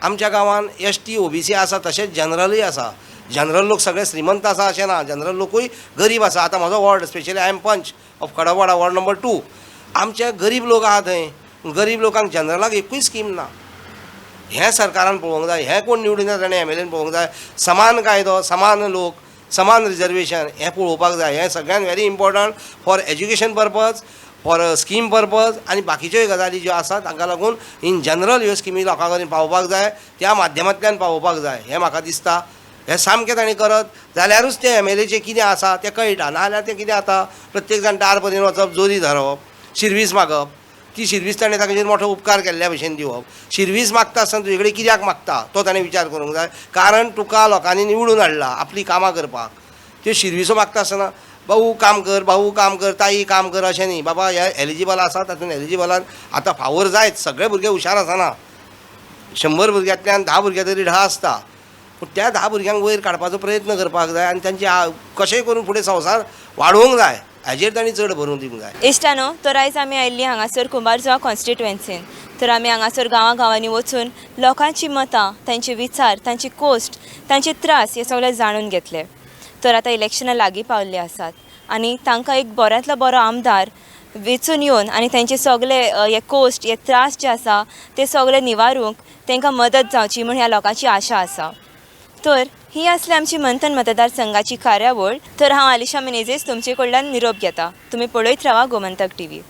आमच्या गांवान ST OBC आसा, तशेंच जनरलूय आसा. जनरल लोक सगळे श्रीमंत आसा अशें ना, जनरल लोकूय गरीब आसा. आतां म्हजो ward, specially I am panch of Khadakpada ward number 2, आमचे गरीब लोक आहा थंय, गरीब लोकांक जनरलाक एकूय स्कीम ना. हें सरकारान पळोवंक जाय, हें कोण निवडून येता ताणें MLAन पळोवंक जाय. समान कायदो, समान लोक, समान रिजर्वेशन हें पळोवपाक जाय. हें सगळ्यान very important for education purpose, for scheme purpose आनी बाकीच्योय गजाली ज्यो आसा तांकां लागून इन जनरल ह्यो स्किमी लोकां कडेन पावोवपाक जाय, त्या माध्यमांतल्यान पावोवपाक जाय, हें म्हाका दिसता. हें सामकें तांणी करत जाल्यारूच तें MLAचें कितें आसा तें कळटा, नाजाल्यार तें कितें जाता, प्रत्येक जाण दार पर्यंत वचप, जोरी धरप, शिरवीस मागप, ती शिरवीस ताणें ताचेर मोठो उपकार केल्ल्या भशेन दिवप. शिरवीस मागता आसतना तुजे कडेन कित्याक मागता तो ताणें विचार करूंक जाय, कारण तुका लोकांनी निवडून हाडला आपलीं कामां करपाक. त्यो शिरविसो मागता आसतना भाऊ काम कर, भाऊ काम कर, ताई काम कर अशें न्ही, बाबा हे एलिजिबल आसा तातूंत एलिजिबलान आतां फावोर जायत, सगळे भुरगे हुशार आसना, 100 भुरग्यांतल्यान 10 भुरगे तरी ढ आसता, पूण त्या 10 भुरग्यांक वयर काडपाचो प्रयत्न करपाक जाय आनी तांची कशेंय करून फुडें संवसार वाडोवंक जाय. हाजेर तांणी चड भरून दिवंक जाय. इश्टानो, तर आयज आमी आयिल्ली हांगासर कुंभारजुआ कॉन्स्टिट्युएन्सीन. तर आमी हांगासर गांवां गांवांनी वचून लोकांची मतां, तांचे विचार, तांची कोश्ट, तांचे त्रास हे सगळे जाणून घेतले. तर आतां इलेक्शनां लागीं पावल्ली आसात आनी तांकां एक बऱ्यांतलो बरो आमदार वेंचून येवन आनी तांचे सगळे हे कोश्ट, हे त्रास जे आसा ते सगळे निवारूंक तांकां मदत जावची म्हूण ह्या लोकांची आशा आसा. तर ही आसली आमची मंथन मतदारसंघाची कार्यावळ. तर हांव आलिशा मिनेझीस तुमचे कडल्यान निरोप घेता. तुमी पळयत रावा गोमंतक टीव्ही.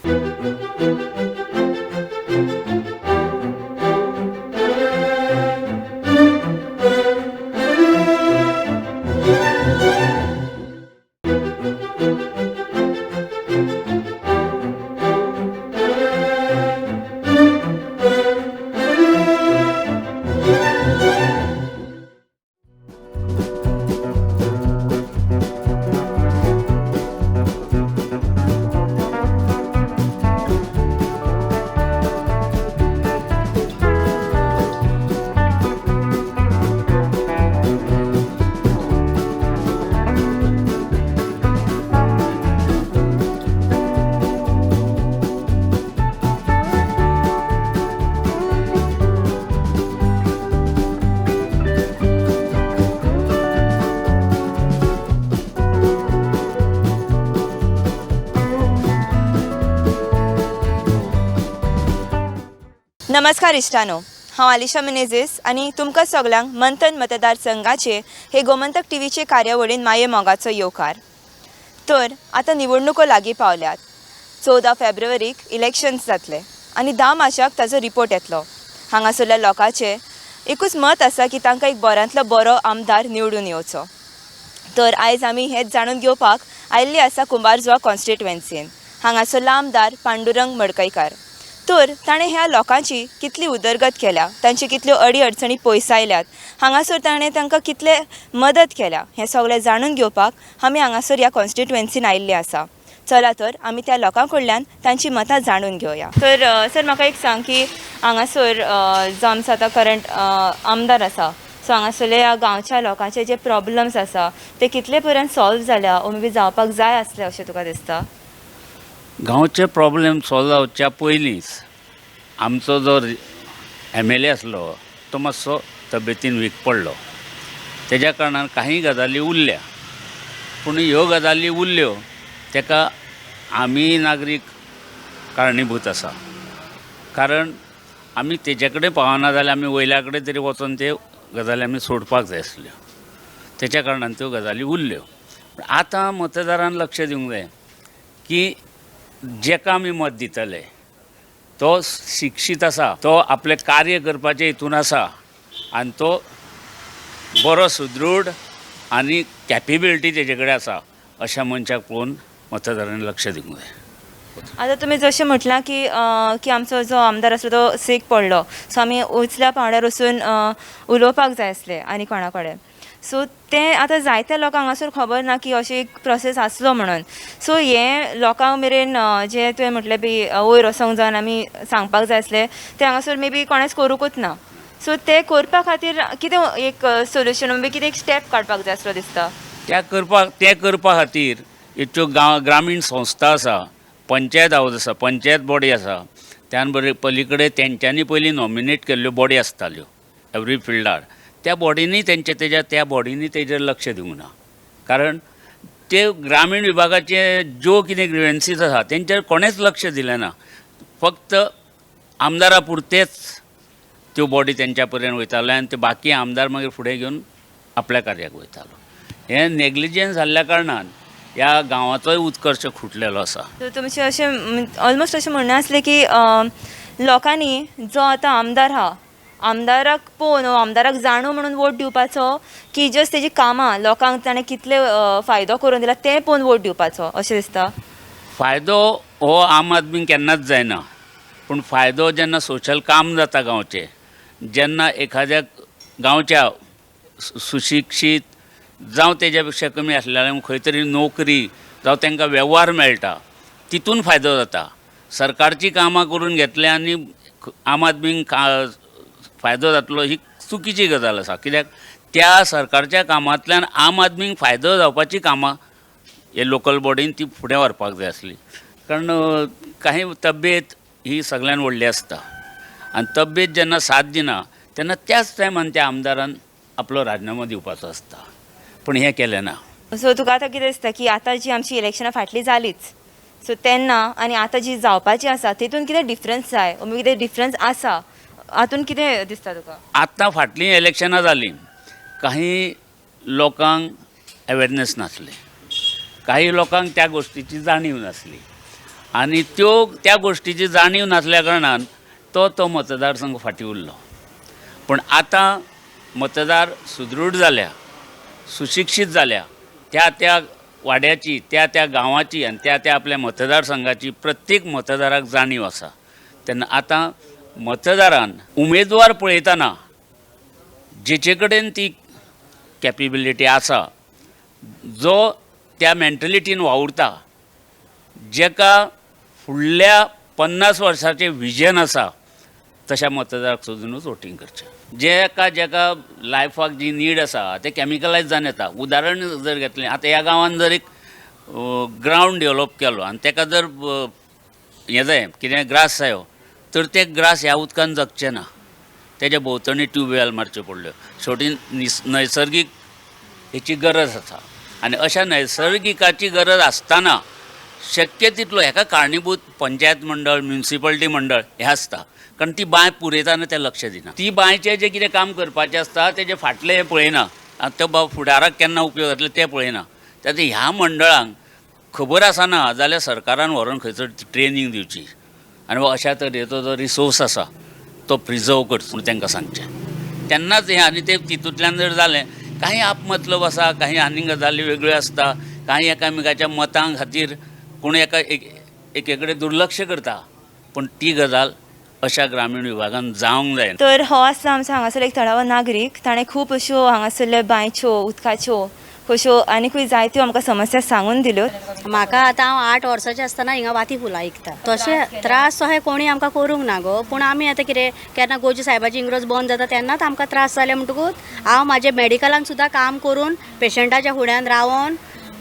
नमस्कार इश्टानो, हांव आलिशा मिनेझीस आनी तुमकां सगल्यांक मंथन मतदारसंघाचे हे गोमंतक टीव्हीचे कार्यावळीन माये मोगाचो येवकार. तर आतां निवडणुको लागीं पावल्यात. 14 फेब्रुवारीक इलेक्शन्स जातले आनी 10 मार्चाक ताजो रिपोर्ट येतलो. हांगासरल्या लोकांचें एकूच मत आसा की तांकां एक बऱ्यांतलो बरो आमदार निवडून येवचो. तर आयज आमी हेंच जाणून घेवपाक आयिल्ली आसा कुंभारजुआ कॉन्स्टिट्युएन्सीन. हांगासरलो आमदार पांडुरंग मडकयकार. तर ताणें ह्या लोकांची कितली उदरगत केल्या, तांची कितल्यो अडी अडचणी पयसायल्यात, हांगासर ताणें तांकां कितले मदत केल्या, हें सगळें जाणून घेवपाक आमी हांगासर ह्या कॉन्स्टिट्युएन्सीन आयिल्ले आसा. चला तर आमी त्या लोकां कडल्यान तांची मतां जाणून घेवया. तर सर म्हाका एक सांग की हांगासर जो आमचो आतां करंट आमदार आसा, सो हांगासरले ह्या गांवच्या लोकांचे जे प्रॉब्लम्स आसा ते कितले पर्यंत सॉल्व जाल्या ओ मे बी जावपाक जाय आसले अशें तुका दिसता? गांवचे प्रॉब्लेम सॉल्व जावच्या पयलींच आमचो जो एम एल ए आसलो तो मातसो तब्येतीन वीक पडलो. तेज्या कारणान काही गजाली उरल्या, पूण ह्यो गजाली उरल्यो तेका आमी नागरीक कारणीभूत आसा, कारण आमी तेजे कडेन पावना जाल्यार आमी वयल्या कडेन तरी वचोन त्यो गजाली आमी सोडपाक जाय आसल्यो. तेच्या कारणान त्यो गजाली उरल्यो. पूण आतां मतदारान लक्ष दिवंक जाय की जेका आमी मत दितले तो शिक्षीत आसा, तो आपलें कार्य करपाचे हितून आसा आनी तो बरो सुदृढ आनी कॅपेबिलिटी तेजे कडेन आसा, अशा मनशाक पळोवन मतदारांनी लक्ष दिवंक जाय. आतां तुमी जशें म्हटलां की की आमचो जो आमदार आसलो तो सीक पडलो, सो आमी उचल्या पांवड्यार वचून उलोवपाक जाय आसलें आनी कोणा कडेन. सो तें आतां जायत्या लोकांक हांगासर खबर ना की अशें एक प्रोसेस आसलो म्हणून. सो हें लोकां मेरेन जें तुवें म्हटलें बी वयर वचोंक जावन आमी सांगपाक जाय आसलें तें हांगासर मे बी कोणेंच करुंकूच ना. सो तें करपा खातीर कितें एक सोल्युशन बी कितें एक स्टेप काडपाक जाय आसलो दिसता? त्या करपा खातीर ज्यो गांव ग्रामीण संस्था आसा, पंचायत हावज आसा, पंचायत बॉडी आसा, त्यान बरे पली कडेन तेंच्यांनी पयलीं नॉमिनेट केल्ल्यो बॉडी आसताल्यो एवरी फिल्डार. त्या बॉडींनी तेंचे तेज्या त्या बॉडींनी तेजेर लक्ष दिवंक ना, कारण ते ग्रामीण विभागाचे ज्यो कितें ग्रिवन्सीस आसा तेंचेर कोणेंच लक्ष दिलें ना. फक्त आमदारा पुरतेच त्यो बॉडी तेंच्या पर्यंत वयताले आनी ते बाकी आमदार मागीर फुडें घेवन आपल्या कार्याक वयतालो. हें नेग्लिजन्स जाल्ल्या कारणान ह्या गांवाचोय उत्कर्श खुटलेलो आसा. तर तुमचें अशें ऑलमोस्ट अशें म्हणणें आसलें की लोकांनी जो आतां आमदार आहा आमदाराक पळोवन आमदाराक जाणू म्हणून वोट दिवपाचो की जस्ट तेजी कामां लोकांक ताणें कितले फायदो करून दिला तें पळोवन वोट दिवपाचो अशें दिसता? फायदो हो आम आदमी केन्नाच जायना, पूण फायदो जेन्ना सोशल काम जाता गांवचें, जेन्ना एखाद्या गांवच्या सुशिक्षीत जावं तेज्या पेक्षा कमी आसलेल्या खंय तरी नोकरी जावं तांकां वेव्हार मेळटा, तितून फायदो जाता. सरकारची कामां करून घेतले आनी आम आदमींक फायदो जातलो ही चुकीची गजाल आसा, कित्याक त्या सरकारच्या कामांतल्यान आम आदमींक फायदो जावपाची कामां हे लोकल बॉडीन ती फुडें व्हरपाक जाय आसली. कारण काही तब्येत ही सगळ्यान व्हडली आसता आनी तब्येत जेन्ना साथ दिना तेन्ना त्याच टायमान त्या आमदारान आपलो राजिनामो दिवपाचो आसता, पूण हें केलें ना. सो तुका आतां कितें दिसता की आतां जी आमची इलेक्शनां फाटलीं जालीच, सो तेन्ना आनी आतां जी जावपाची आसा तितून कितें डिफरन्स जाय, कितें डिफरन्स आसा हातून कितें दिसता तुका? आतां फाटलीं इलेक्शनां जालीं, काही लोकांक अवेरनेस नासली, काही लोकांक त्या गोश्टीची जाणीव नासली आनी त्यो त्या गोश्टीची जाणीव नासल्या कारणान तो तो मतदारसंघ फाटीं उरलो. पूण आतां मतदार सुदृढ जाल्या, सुशिक्षीत जाल्या, त्या त्या वाड्याची, त्या त्या गांवाची आनी त्या त्या आपल्या मतदारसंघाची प्रत्येक मतदाराक जाणीव आसा. तेन्ना आतां मतदारान उमेदवार पळयतना जेचे कडेन ती कॅपेबिलिटी आसा, जो त्या मेंटलिटीन वावुरता, जेका फुडल्या 50 वर्साचें विजन आसा, तशा मतदाराक सोदूनच वोटींग करचें. जेका जेका लायफाक जी नीड आसा तें कॅमिकलायज जावन येता. उदाहरण जर घेतलें, आतां ह्या गांवान जर एक ग्रावंड डेवलप केलो आनी तेका जर हें जाय कितें ग्रास जायो तर ते ग्रास ह्या उदकान जगचें ना, तेज्या भोंवतणी ट्यूबवेल मारच्यो पडल्यो. शेवटी नैसर्गीक हेची गरज आसा आनी अशा नैसर्गिकाची गरज आसतना शक्य तितलो हेका कारणीभूत पंचायत मंडळ, म्युनिसिपालिटी मंडळ हें आसता, कारण ती बांय पुरयतना तें लक्ष दिना. ती बांयचें जें कितें काम करपाचें आसता तेजें फाटलें हें पळयना आनी तो बाब फुडाराक केन्ना उपयोग जातलो तें पळयना. तेन्ना ह्या मंडळांक खबर आसना जाल्यार सरकारान व्हरोन खंयसर ट्रेनींग दिवची आनी अशा तरेचो जो रिसोर्स आसा तो प्रिजर्व करचो म्हूण तांकां सांगचें. तेन्नाच हें आनी तें तितूंतल्यान जर जालें, काही आपमतलब आसा, काही आनी गजाली वेगळ्यो आसता, काही एकामेकाच्या मतां खातीर कोण एका एके कडेन दुर्लक्ष करता, पूण ती गजाल अशा ग्रामीण विभागान जावंक जायना. तर हो आसलो आमचो हांगासर एक थळावो नागरीक, ताणें खूब अश्यो हांगासरल्यो बांयच्यो, उदकाच्यो अश्यो आनीकूय जायत्यो आमकां समस्या सांगून दिल्यो. म्हाका आतां हांव 8 वर्सांचें आसतना हिंगा वाती फुलां विकता, तशें त्रास तशें कोणी आमकां करूंक ना गो, पूण आमी आतां कितें केन्ना गोंयच्या सायबाची इंग्रज बंद जाता तेन्नाच आमकां त्रास जाले म्हणटकूच हांव म्हाजे मेडिकलान सुद्दां काम करून पेशंटाच्या फुड्यान रावन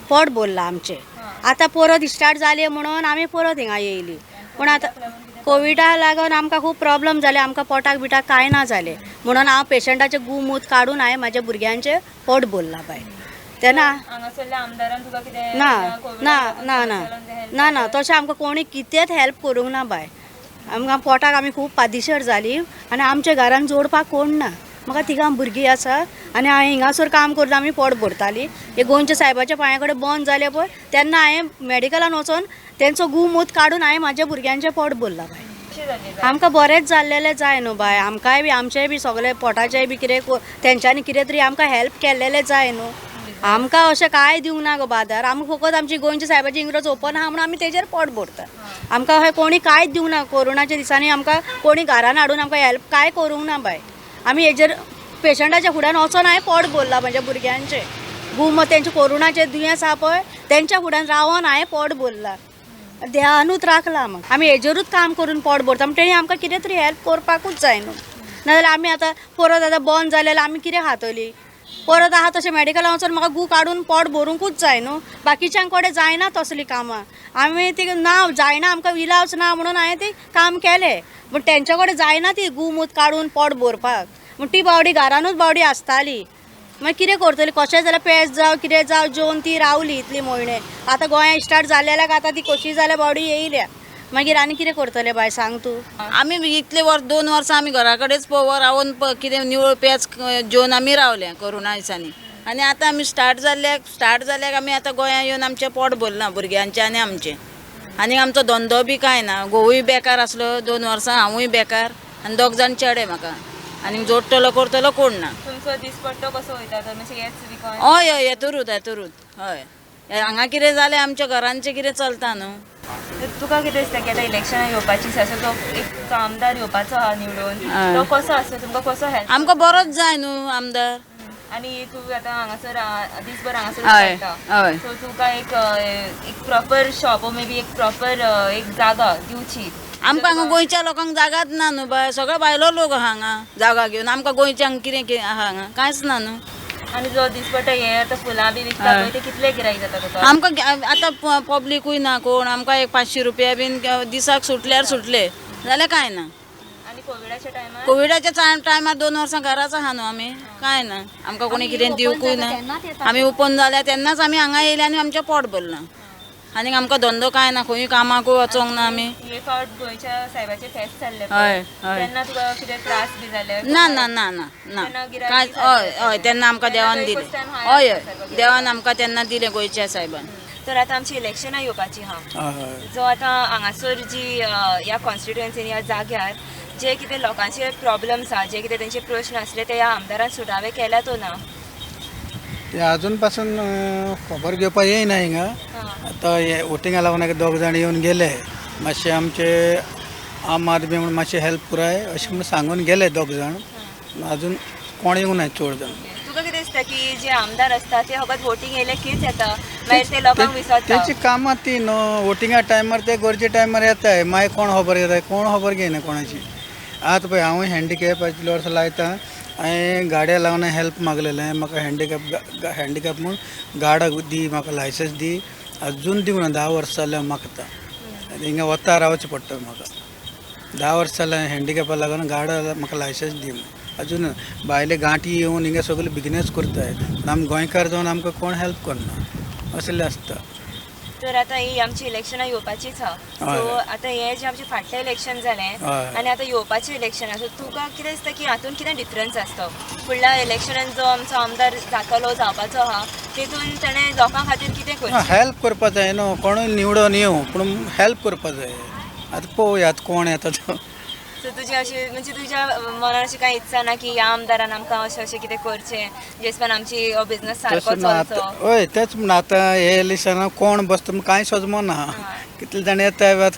पोट भरलां आमचें. आतां परत स्टार्ट जालें म्हणून आमी परत हिंगा येयली, पूण आतां कोविडा लागून आमकां खूब प्रॉब्लम जाले, आमकां पोटाक बिटाक कांय ना जालें म्हणून हांव पेशंटाचें गुमूत काडून हांवें म्हाज्या भुरग्यांचें पोट भरलां बाय. तेन्ना ना ना ना ना ना ना तशें आमकां कोणी कितेंच हेल्प करूंक ना बाय. आमकां पोटाक आमी खूब पादिशर जाली आनी आमच्या घरान जोडपाक कोण ना, म्हाका तिगां भुरगीं आसा आनी हांवें हिंगासर काम करून आमी पोट भरताली. हे गोंयच्या सायबाच्या पांया कडेन बंद जालें पळय तेन्ना हांवें मेडिकलान वचोन तेंचो गुमूत काडून हांवें म्हाज्या भुरग्यांचें पोट भरलां बाय. आमकां बरेंच जाल्लेलें जाय न्हू बाय, आमकांय बी आमचेंय बी सगळें पोटाचें बी कितें तेंच्यांनी कितें तरी आमकां हेल्प केल्लेलें जाय न्हू. आमकां अशें कांय दिवंक ना गो बादार, आमकां फकत आमची गोंयच्या सायबाची इंग्रज ओपन आहा म्हणून आमी तेजेर पोट भरता. आमकां अशें कोणी कांयच दिवंक ना, कोरोनाच्या दिसांनी आमकां कोणी घरान हाडून आमकां हेल्प कांय करूंक ना बाय. आमी हेजेर पेशंटाच्या फुड्यान वचोन हांवें पोट भरलां म्हाज्या भुरग्यांचें, गुम तेंचें कोरोनाचें दुयेंस आहा पळय तेंच्या फुड्यान रावन हांवें पोट भरलां, ध्यानूच राखलां. मग आमी हेजेरूच काम करून पोट भरता, म्हण तेणी आमकां कितें तरी हेल्प करपाकूच जाय न्हू, नाजाल्यार आमी आतां परत आतां बंद जालें जाल्यार आमी कितें खातलीं? परत आहा तशें मेडिकलान वचोन म्हाका गू काडून पोट भरूंकूच जाय न्हू, बाकीच्यां कडेन जायना तसलीं कामां, आमी ती ना जायना, आमकां इलाज ना म्हणून हांवें ती काम केलें, पूण तेंच्या कडेन जायना ती गुमूत काडून पोट भरपाक, म्हण ती बावडी घरानूच बावडी आसताली. मागीर कितें करतली, कशें जाल्यार पेज जावं कितें जावं जेवन ती रावली इतली म्हयने. आतां गोंयांत स्टार्ट जालेल्याक आतां ती कशी जाल्यार बावडी येयल्या, मागीर आनी कितें करतले बाय सांग तूं. आमी इतले वर्स 2 वर्सां आमी घरा कडेच पळोव रावन कितें निवळ पेज जेवन आमी रावले कोरोना दिसांनी, आनी आतां आमी स्टार्ट जाल्ल्याक आमी आतां गोंयांत येवन आमचें पोट भरलां भुरग्यांचें आनी आमचें, आनी आमचो धंदो बी कांय ना, घोवूय बेकार आसलो 2 वर्सां, हांवूय बेकार आनी 2 जाण चेडे म्हाका, आनी जोडटलो करतलो कोण ना. तुमचो दिसपट्टो कसो वयता तर मातशें हेच विकून? हय हय हेतुरूच हेतुरूच हय, हांगा कितें जालें आमच्या घरांचें कितें चलता न्हू. तुका कितें दिसता की आतां इलेक्शनां येवपाची आसा, तो एक आमदार येवपाचो आहा निवडून, तो कसो आसता, तुमकां कसो हेल्प? आमकां बरोच जाय न्हू आमदार. आनी तूं आतां हांगासर दिसभर हांगासर, सो तुका एक एक proper shop may be एक प्रॉपर एक जागा दिवची. आमकां हांगा गोंयच्या लोकांक जागाच ना न्हू बाय, सगळे भायलो लोक आहा हांगा जागा घेवन, आमकां गोंयच्यांक कितें कितें आहा हांगा कांयच ना न्हू. आनी जो दिसपट्टे हे आतां फुलां बी विकता हय. पळय ते कितले गिरायक जाता तुका? आमकां आतां पब्लिकूय ना कोण, आमकां एक 500 रुपया बीन दिसाक सुटल्यार सुटले, जाल्यार कांय ना. आनी कोविडाच्या टायमार? कोविडाच्या टायमार 2 वर्सां घराच आहा न्हू आमी, कांय ना. आमकां कोणी कितें दिवकूय ना. आमी ओपन जाल्या तेन्नाच आमी हांगा येयले आनी आमचें पोट भरलां. आनी आमकां धंदो कांय ना, खंयूय कामाकूय वचोंक ना आमी. हे फावट गोंयच्या साहेबाचे फेस्त जाल्लें हय, हय. तेन्ना तुका कितें त्रास बी जाले? ना ना ना ना ना कांय. हय हय, तेन्ना आमकां देवान दिलें. हय हय, देवान आमकां तेन्ना दिलें गोंयच्या साहेबान. तर आतां आमची इलेक्शनां येवपाची आहा, जो आतां हांगासर जी ह्या कॉन्स्टिट्युएन्सीन ह्या जाग्यार जे कितें लोकांचे प्रॉब्लम्स आहा, जे कितें तेंचे प्रश्न आसले ते ह्या आमदारान सुटावे केल्यात ओ ना? ते अजून पासून खबर घेवपाक येयना हिंगा. आतां हे वोटिंगा लागून एक 2 जाण येवन गेले, मातशे आमचे आम आदमी म्हूण मातशे हेल्प पुराय अशें म्हूण सांगून गेले 2 जाण, अजून कोण येवंक ना चड जाण. तुका कितें दिसता की जे आमदार आसता ते फकत वोटींग येयले कीच येता, मागीर ते लोकांक विसरता? तेची कामां ती न्हू, वोटिंगा टायमार ते गरजे टायमार येताय, मागीर कोण खबर घेता, कोण खबर घेयना कोणाची. आतां पळय हांवूय हँडिकॅप इतले वर्सां लायता, हांवें गाडया लागून हेल्प मागलेलें, म्हाका हँडिकॅप म्हूण गाडो दी, म्हाका लायसन्स दी, अजून दिवंक ना. 10 वर्सां जालें म्हाका आतां हिंगा वता रावचें पडटा म्हाका. 10 वर्सां जालें हँडिकॅपा लागून गाडो म्हाका लायसन्स दी म्हूण अजून. भायले गांठी येवन हिंगा सगळे बिजनेस करताय, पूण आमी गोंयकार जावन आमकां कोण हेल्प करना असलें आसता. तर आतां ही आमची इलेक्शनां येवपाचीच आहा, सो आतां हें जें आमचें फाटलें इलेक्शन जालें आनी आतां येवपाचें इलेक्शन आसा, सो तुका कितें दिसता की हातून कितें डिफरन्स आसता? फुडल्या इलेक्शनान जो आमचो आमदार जातलो जावपाचो आहा तितून ताणें लोकां खातीर कितें करचें? हेल्प करपा जाय न्हू, कोणूय निवडून येवं पूण हेल्प करपा जाय. आतां पळोवया आतां कोण येता तो. सो तुजी अशी म्हणजे तुज्या मनान अशी कांय इत्सा ना की ह्या आमदारान आमकां अशें अशें कितें करचें जेसपान आमची बिजनस सारको चलचो? हय, तेच म्हण आतां हे इलेक्शनाक कोण बसता म्हूण कांय सजमना, कितले जाण येता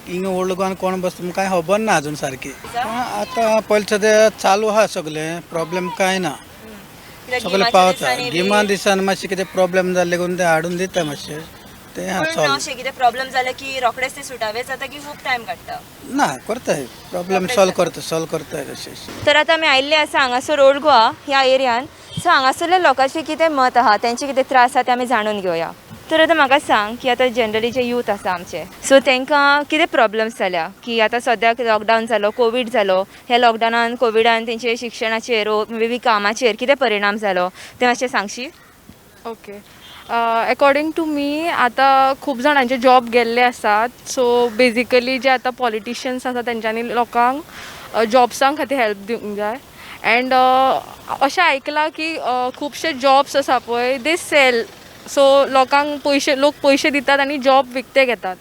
हिंगा व्हडलो गोवान कोण बसता म्हूण कांय खबर ना अजून सारकी. आतां पयलीं सद्या चालू आहा सगळें, प्रॉब्लेम कांय ना, सगळें पावता. गिमा दिसान मातशें कितें प्रॉब्लेम जाल्ले करून ते हाडून दिता मातशें ते. अशें कितें प्रॉब्लेम जालें की रोखडेच ते सुटावे जाता की खूब टायम काडटा? ना, करताय प्रॉब्लेम सॉल्व करता, सॉल्व करताय तशें. तर आतां आमी आयिल्ले आसा हांगासर ओल्ड गोवा ह्या एरियान, सो हांगासरल्या लोकांचें कितें मत आहा, तेंचे कितें त्रास आहा ते आमी जाणून घेवया. तर आतां म्हाका सांग की आतां जनरली जे यूथ आसा आमचे, सो तांकां कितें प्रॉब्लम्स जाल्या की आतां सद्याक लॉकडावन जालो, कोवीड जालो, ह्या लॉकडावनान कोविडान तेंचे शिक्षणाचेर मे बी कामाचेर कितें परिणाम जालो तें मातशें सांगशी? ओके, अकॉर्डिंग टू मी आतां खूब जाणांचे जॉब गेल्ले आसात. सो बेजिकली जे आतां पॉलिटिशियन्स आसा तेंच्यांनी लोकांक जॉब्सां खातीर हेल्प दिवंक जाय. एंड अशें आयकलां की खुबशे जॉब्स आसा पळय दे सेल, सो लोकांक पयशे, लोक पयशे दितात आनी जॉब विकते घेतात.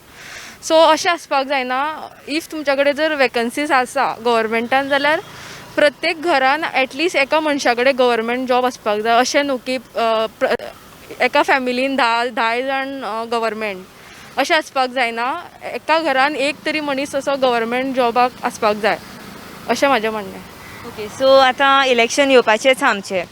सो अशें आसपाक जायना. If तुमच्या कडेन जर वेकन्सीज आसा गव्हर्मेंटान जाल्यार प्रत्येक घरान एटलिस्ट एका मनशा कडेन गव्हर्मेंट जॉब आसपाक जाय. अशें न्हू की एका फॅमिलीन 10 जाण गव्हर्मेंट, अशें आसपाक जायना. एका घरान एक तरी मनीस असो गव्हर्मेंट जॉबाक आसपाक जाय अशें म्हाजें म्हणणें. ओके, सो आतां इलेक्शन येवपाचेंच आमचें,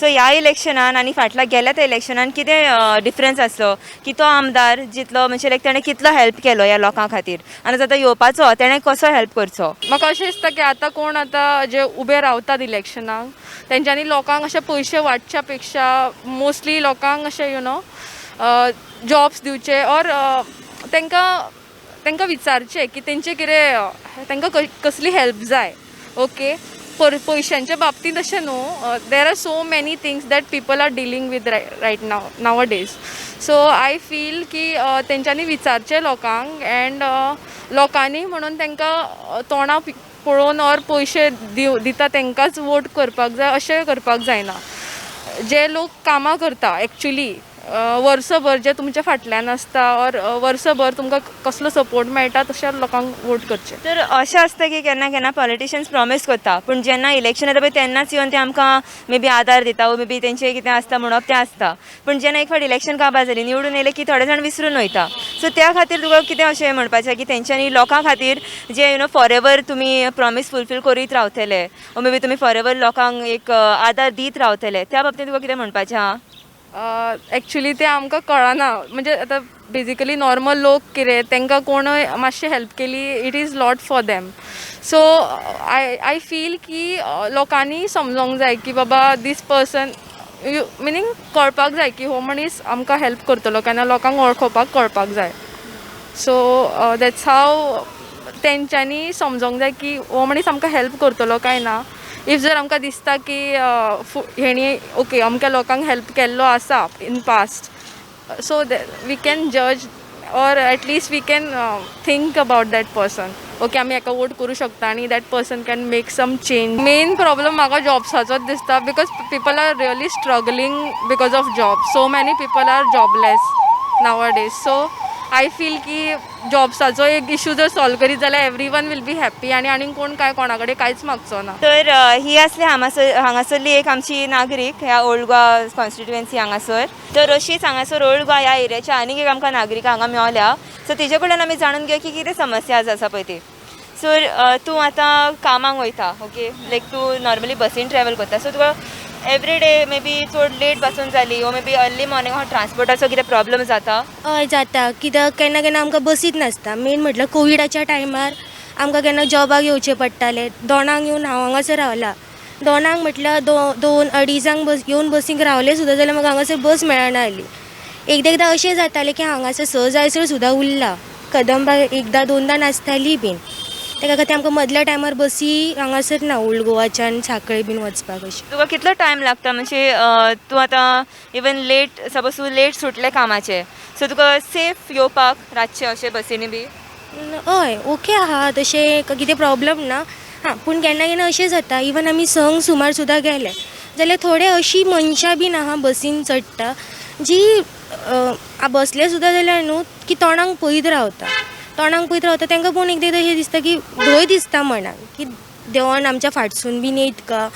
सो ह्या इलेक्शनान आनी फाटल्या गेल्या त्या इलेक्शनान कितें डिफरन्स आसलो की तो आमदार जितलो म्हणजे लायक तेणें कितलो हेल्प केलो ह्या लोकां खातीर आनी आतां येवपाचो तेणें कसो हेल्प करचो? म्हाका अशें दिसता की आतां कोण आतां जे उबे रावतात इलेक्शनाक तेंच्यांनी लोकांक अशे पयशे वांटच्या पेक्षा मोस्टली लोकांक अशें you know jobs दिवचे ऑर तांकां विचारचें की तेंचें कितें, तांकां कसली हेल्प जाय. ओके, पयशांच्या बाबतींत अशें न्हू, there are so many things that people are dealing with right now nowadays. So I feel की तेंच्यांनी विचारचें लोकांक एंड लोकांनी म्हणून तांकां तोंडां पळोवन ऑर पयशे दिता तांकांच वोट करपाक जाय अशें करपाक जायना. जे लोक कामां करता एक्चुली वर्सभर जे तुमच्या फाटल्यान आसता ऑर वर्सभर तुमकां कसलो सपोर्ट मेळटा तशा लोकांक वोट करचें. तर अशें आसता की केन्ना केन्ना पॉलिटिशियन्स प्रॉमीस करता पूण जेन्ना इलेक्शन येता पळय तेन्नाच येवन ते आमकां मे बी आदार दिता वो मे बी तेंचें कितें आसता म्हणप तें आसता, पूण जेन्ना एक फावट इलेक्शन काबार जाली निवडून येयले की थोडे जाण विसरून वयता. सो त्या खातीर तुका कितें अशें म्हणपाचें की तेंच्यांनी लोकां खातीर जे you know for ever तुमी प्रॉमीस फुलफील करीत रावतले वो मे बी तुमी फॉर एवर लोकांक एक आदार दीत रावतले, त्या बाबतींत तुका कितें म्हणपाचें आहा? एक्चुली ते आमकां कळना, म्हणजे आतां बेजिकली नॉर्मल लोक कितें तांकां कोणूय मातशें हेल्प केली it is lot for them. So I feel की लोकांनी समजोंक जाय की बाबा दीस पर्सन मिनींग कळपाक जाय की हो मनीस आमकां हेल्प करतलो काय ना, लोकांक वळखोवपाक कळपाक जाय. सो that's हाव तेंच्यांनी समजोंक जाय की हो मनीस आमकां हेल्प करतलो काय ना. If जर आमकां दिसता की हेणी ओके अमक्या लोकांक हेल्प केल्लो आसा in past, so we can जज or at least we can think about that person. Okay आमी हेका वोट करूं शकता आनी that person can make some change. Main problem म्हाका जॉब्साचोच दिसता because people are really struggling because of job. So many people are jobless nowadays. So I feel की जॉब्साचो एक issue जर सॉल्व करीत जाल्यार एवरीवन will be happy आनी आनीक कोण काय कोणा कडेन कांयच मागचो ना. तर ही आसली हांगासरली एक आमची नागरीक ह्या ओल्ड गोवा कॉन्स्टिट्युएन्सी हांगासर. तर अशीच हांगासर ओल्ड गोवा ह्या एरियाच्या आनीक एक आमकां नागरिकां हांगा मेवल्या. सो तेजे कडल्यान आमी जाणून घेवया की कितें समस्या आसा पळय ती. सो तूं आतां कामाक वयता, ओके, लायक तूं नॉर्मली बसीन ट्रॅवल करता, सो तुका एवरी डे मे बी चड लेट पासून जाली ओ मे बी अर्ली मॉर्निंग ट्रान्सपोर्टाचो कितें प्रॉब्लम जाता? हय जाता, कित्याक केन्ना केन्ना आमकां बसीत नासता. मेन म्हटल्यार कोविडाच्या टायमार आमकां केन्ना जॉबाक येवचें पडटालें. 2 येवन हांव हांगासर रावलां, 2 म्हटल्यार 2-2.5 बस येवन बसीक रावलें सुद्दां जाल्यार म्हाका हांगासर बस मेळना जाली. एकदां एकदां अशें जातालें की हांगासर 6 जायसर सुद्दां उरला, कदंबा एकदां दोनदां नासताली बीन. तेका खातीर आमकां मदल्या टायमार बसी हांगासर ना ओल्ड गोवाच्यान सांखळे बीन वचपाक. अशें तुका कितलो टायम लागता म्हणजे तूं आतां इवन लेट सपोज तूं लेट सुटलें कामाचें, सो तुका सेफ येवपाक रातचें अशें बसींनी बी? हय ओके आहा, तशें कितें प्रॉब्लम ना. हां पूण केन्ना केन्ना अशें जाता इवन आमी 6 सुमार सुद्दां गेले जाल्यार थोडे अशीं मनशां बीन आहा बसीन चडटा जी बसले सुद्दां जाल्यार न्हू की तोंडाक पळयत रावता, तोंडाक पळयत रावता. तांकां पळोवन एकदां अशें दिसता की भंय दिसता मनाक की देवान आमच्या फाटसून बीन येत का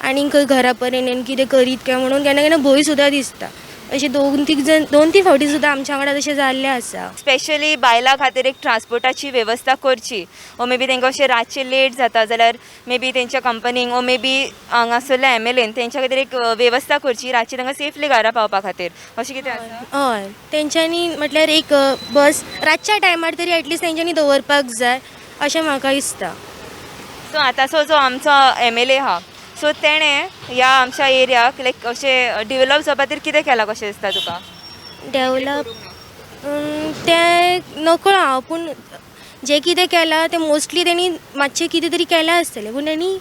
आनी खंय घरा पर्यंत येवन कितें करीत काय म्हणून केन्ना केन्ना भंय सुद्दां दिसता. अशें 2-3 फावटी सुद्दां आमच्या वांगडा तशें जाल्लें आसा. स्पेशली बायलां खातीर एक ट्रान्सपोर्टाची वेवस्था करची ओ मे बी तांकां अशें रातचें लेट जाता जाल्यार मे बी तेंच्या कंपनीक ओ मे बी हांगासरल्या एम.एल.एन तेंच्या खातीर एक वेवस्था करची रातची तांकां सेफली घरा पावपा खातीर, अशें कितें आसा? हय तेंच्यांनी म्हटल्यार एक बस रातच्या टायमार तरी एटलिस्ट तेंच्यांनी दवरपाक जाय अशें म्हाका दिसता. सो आतांचो जो आमचो एम.एल.ए आहा सो तेणें ह्या आमच्या एरियाक लायक अशें डिवेलप जावपा खातीर कितें केलां कशें दिसता तुका? डेवलप तें नकळो हांव, पूण जें कितें केलां तें मोस्टली तेणी मातशें कितें तरी केलां आसतलें. पूण तेणी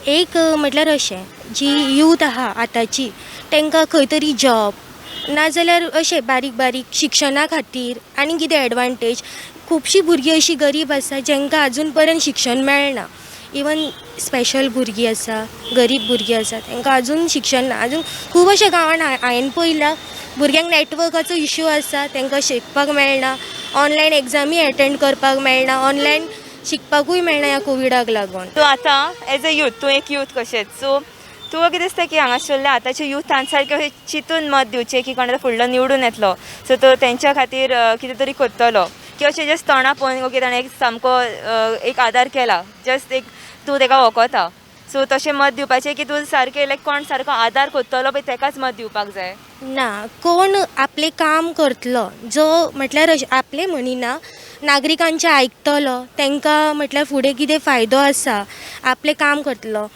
एक म्हटल्यार अशें जी यूथ आहा आतांची तांकां खंय तरी जॉब नाजाल्यार अशें बारीक बारीक शिक्षणा खातीर आनी कितें एडवांटेज. खुबशीं भुरगीं अशीं गरीब आसा जांकां आजून पर्यंत शिक्षण मेळना. इवन स्पेशल भुरगीं आसा, गरीब भुरगीं आसा तांकां अजून शिक्षण ना. अजून खूब अशें गांवान हांवें पळयलां भुरग्यांक नॅटवर्काचो इश्यू आसा, तांकां शिकपाक मेळना, ऑनलायन एग्जामी एटेंड करपाक मेळना, ऑनलायन शिकपाकूय मेळना ह्या कोविडाक लागून. तूं आतां एज अ यूथ, तूं एक यूथ कशेंच, सो तुका कितें दिसता की हांगासरल्या आतांच्या युथान सारकें अशें चिंतून मत दिवचें की कोण आतां फुडलो निवडून येतलो सो तो तेंच्या खातीर कितें तरी करतलो की अशें जस्ट तोंडा पळोवन ओके ताणें एक सामको एक आदार केला जस्ट एक तूं तेका वखता, सो तशें मत दिवपाचें की तूं सारकें लायक कोण सारको आदार करतलो पळय तेकाच मत दिवपाक जाय? ना, कोण आपलें काम करतलो जो म्हटल्यार आपलें म्हणिना नागरिकांचें आयकतलो, तांकां म्हटल्यार फुडें कितें फायदो आसा, आपलें काम करतलो,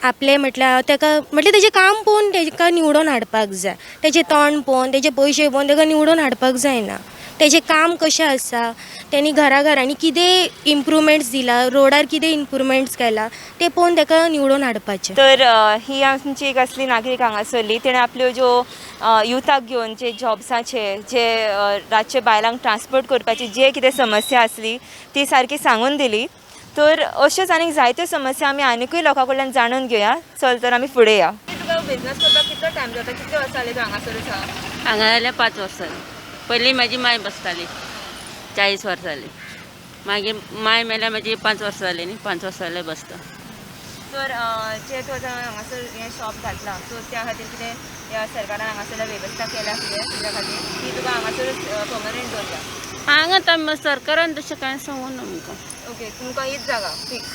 आपलें म्हटल्यार ताका म्हटल्यार तेजें काम पळोवन ताका निवडून हाडपाक जाय. तेजें तोंड पळोवन तेजे पयशे पळोवन ताका निवडून हाडपाक जायना. तेजें काम कशें आसा, तेणी घरा घरांनी कितें इम्प्रुवमेंट्स दिला, रोडार कितें इम्प्रुवमेंट्स केला तें पळोवन ताका निवडून हाडपाचें. तर ही आमची एक असली नागरीक हांगासरली, तिणें आपल्यो ज्यो युथाक घेवन जे जॉब्साचे जे रातचे बायलांक ट्रान्सपोर्ट करपाची जे कितें समस्या आसली ती सारकी सांगून दिली. तर अश्योच आनीक जायत्यो समस्या आमी आनिकूय लोकां कडल्यान जाणून घेवया. चल तर आमी फुडें या. तुका बिजनस करपाक कितलो टायम जाता, कितले वर्सां जाले तूं हांगासरूच आहा? हांगा जाल्यार 5 वर्सां. पयलीं म्हाजी माय बसताली, 40 वर्सां जालीं. मागीर माय मेल्यार म्हाजी 5 वर्सां जालीं न्ही, 5 वर्सां जाल्यार बसता. तर जे तूं आतां हांगासर हें शॉप घातलां सो त्या खातीर कितें ह्या सरकारान हांगासरल्या वेवस्था केल्या कितें तुज्या खातीर की तुका हांगासरूच पर्मनंट दवरल्या? हांगा आतां सरकारान तशें कांय सांगूना आमकां. ओके, तुमकां हीच जागा फिक्स.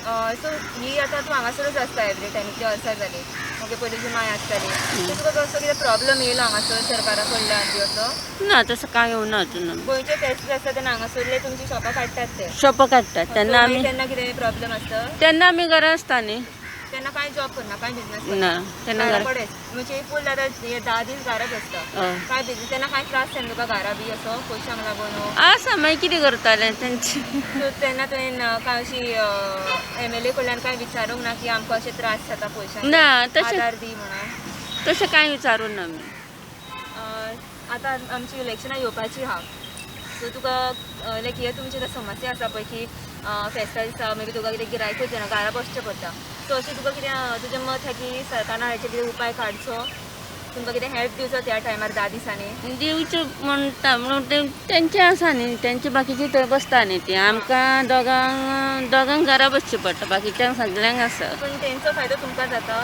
सो ही आतां तूं हांगासरूच आसता एवरी टायम, इतली वर्सां जालीं. ओके, पयलीं माय आसताली, सो तुका कसो कितें प्रॉब्लम येयलो हांगासर सरकारा कडल्यान बी असो? ना, तसो कांय येवना अजून. गोंयचे टॅक्सीस आसता तेन्ना हांगासरले तुमची शॉपां काडटात ते? शॉपां काडटात तेन्ना आमी. तेन्ना कितें प्रॉब्लम आसता? तेन्ना आमी घरा आसता न्ही, तेन्ना कांय जॉब करना, कांय बिझनस? ना, तेन्ना घरा. कडेन म्हणजे फूल आतां हे 10 दीस घराच आसता? हय. काय बिझनस तेन्ना कांय त्रास जायना तुका घरा बी असो पयशांक लागून हो? आसा, मागीर कितें करतालें तेंचे. सो तेन्ना तुवें कांय अशी एमएलए कडल्यान कांय विचारूंक ना की आमकां अशे त्रास जाता पयशांक, ना, तशें आदार दी म्हणून? तशें कांय विचारूं ना आमी. आतां आमची इलेक्शनां येवपाची आहा, सो तुका लायक हे तुमची आतां समस्या आसा पळय की फेस्ता दिसा मे बी तुका कितें गिरायकूच येना, घरा बसचें पडटा, सो अशें तुका कितें तुजें मत आहा की सरकारान हाचेर कितें उपाय काडचो, तुमकां कितें हेल्प दिवचो त्या टायमार 10 दिसांनी? दिवचें म्हणटा म्हणून ते तेंचें आसा न्ही, तेंचे बाकीचे थंय बसता न्ही ती. आमकां दोगांक दोगांक घरा बसचें पडटा, बाकीच्यांक सगल्यांक आसा. पूण तेंचो फायदो तुमकां जाता?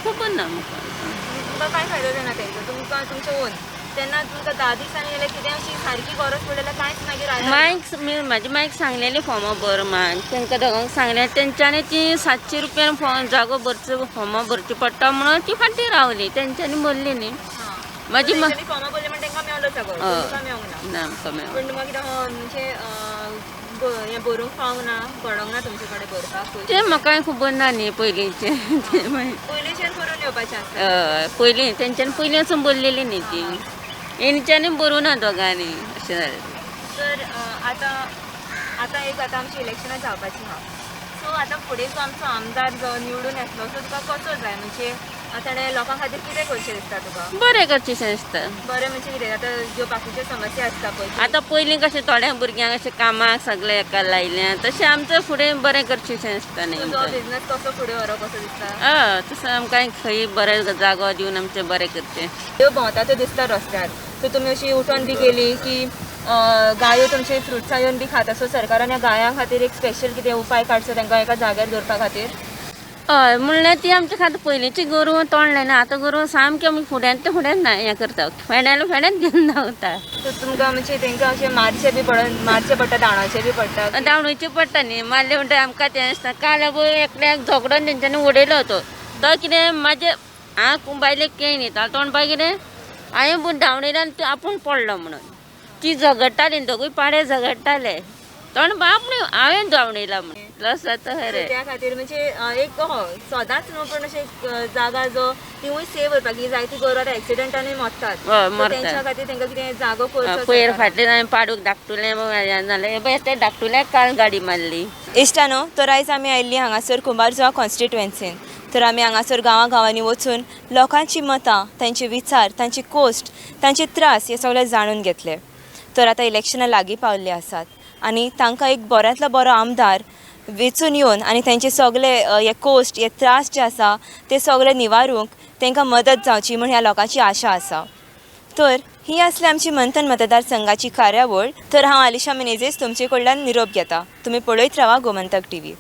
खबर ना म्हाका. तुमकां कांय फायदो जायना तेंचो? तुमकां तुमचें ओन तेन्ना तुमकां 10 दिसांनी जाल्यार कितें अशी सारकी गरज पडली जाल्यार कांयच मागीर आदार ना. मायक म्हाज्या मायक सांगलेली फॉर्मां भर मान, तांकां दोगांक सांगलें तेंच्यांनी. ती 700 रुपयान फॉर्म जागो भरचो, फॉर्मां भरची पडटा म्हणून ती फाटीं रावली. तेंच्यांनी भरली न्ही म्हाजी. तेंच्यांनी फॉर्मां भरली म्हण तेंकां मेवलो जागो, तुमकां मेवंक ना? ना, आमकां मेळूंक. पूण तुमकां कितें म्हणजे हें भरूंक पावंक ना, पडोंक ना तुमचे कडेन भरपाक पयशे? तें म्हाका खबर ना न्ही पयलींचें तें मागीर. पयलींच्यान करून येवपाचें आसता. हय, पयलीं तेंच्यांनी पयलीं वचून भरलेली न्ही ती, हेंच्यांनी भरूं ना दोगांनी, अशें जालें. तर आतां आतां एक आतां आमची इलेक्शनां जावपाची आहा, सो आतां फुडें जो आमचो आमदार जो निवडून येतलो, सो तुका कसो जाय? म्हणजे ताणें लोकां खातीर कितें करचें दिसता तुका? बरें करचें दिसता. बरें म्हणजे कितें? आतां ज्यो बाकीच्यो समस्या आसता पळय. आतां पयलीं कशें थोड्या भुरग्यांक अशें कामाक सगळें हेका लायलें, तशें आमचें फुडें बरें करचेंशें दिसता न्ही तुजो आमकां. बिझनस कसो फुडें व्हरप कसो दिसता? हय, तसो आमकां खंय बरें जागो दिवन आमचें बरें करचें. त्यो भोंवता त्यो दिसता रस्त्यार, सो तुमी अशी उठोन बी गेली की गायो तुमचे फ्रुट्सां येवन बी खाता, सो सरकारान ह्या गायां खातीर एक स्पेशल कितें उपाय काडचो तांकां एका जाग्यार दवरपा खातीर. हय, म्हणल्यार ती आमच्या खातीर पयलींची गोरवां तोंड लायना. आतां गोरवां सामकी आमी फुड्यान ते फुड्यान ना हें करता, फेण्यान फेण्यान घेवन धांवता. सो तुमकां म्हणजे तांकां अशें मारचें बी पडन, मारचें पडटा, धांवडावचें बी पडटा? धांवडोवचें पडटा न्ही, मारलें म्हणटा आमकां तें आसता. काल पळय एकल्याक झगडोन तेंच्यांनी उडयलो तो तो कितें म्हाजे हांव बायलेक केय न्ही तोंडपा कितें हांवें पूण धांवडयलो आनी आपूण पडलो म्हणून. ती झगडटाली, दोगूय पाडे झगडटाले, तोंड आपणे हांवें धांवडयला म्हणून लस जाता खरें. त्या खातीर म्हणजे एक हो सदांच न्हू, पण अशें एक जागा जो तिवूय सेव उरपाक की जायती गोरवां आतां एक्सिडंटानूय मरतात. हय, सो मरतात. तेंच्या खातीर तांकां कितें जागो करचो पयर सरकारान. फाटल्यान हांवें पाडूक धाकटुलें हें जालें, हें पळय तें धाकटुल्याक काल गाडी मारली. इश्टानो, तर आयज आमी आयिल्ली हांगासर कुंभारजुआ कॉन्स्टिट्युएन्सीन. तर आमी हांगासर गांवां गांवांनी वचून लोकांची मतां, तांचे विचार, तांची कोश्ट, तांचे त्रास हे सगळे जाणून घेतले. तर आतां इलेक्शनां लागीं पावल्ली आसात आनी तांकां एक बऱ्यांतलो बरो आमदार वेंचून येवन आनी तांचे सगळे हे कोश्ट, हे त्रास जे आसा ते सगळे निवारूंक तांकां मदत जावची म्हूण ह्या लोकांची आशा आसा. तर ही आसली आमची मंथन मतदारसंघाची कार्यावळ. तर हांव आलिशा मिनेझीस तुमचे कडल्यान निरोप घेता. तुमी पळयत रावा गोमंतक टीव्ही.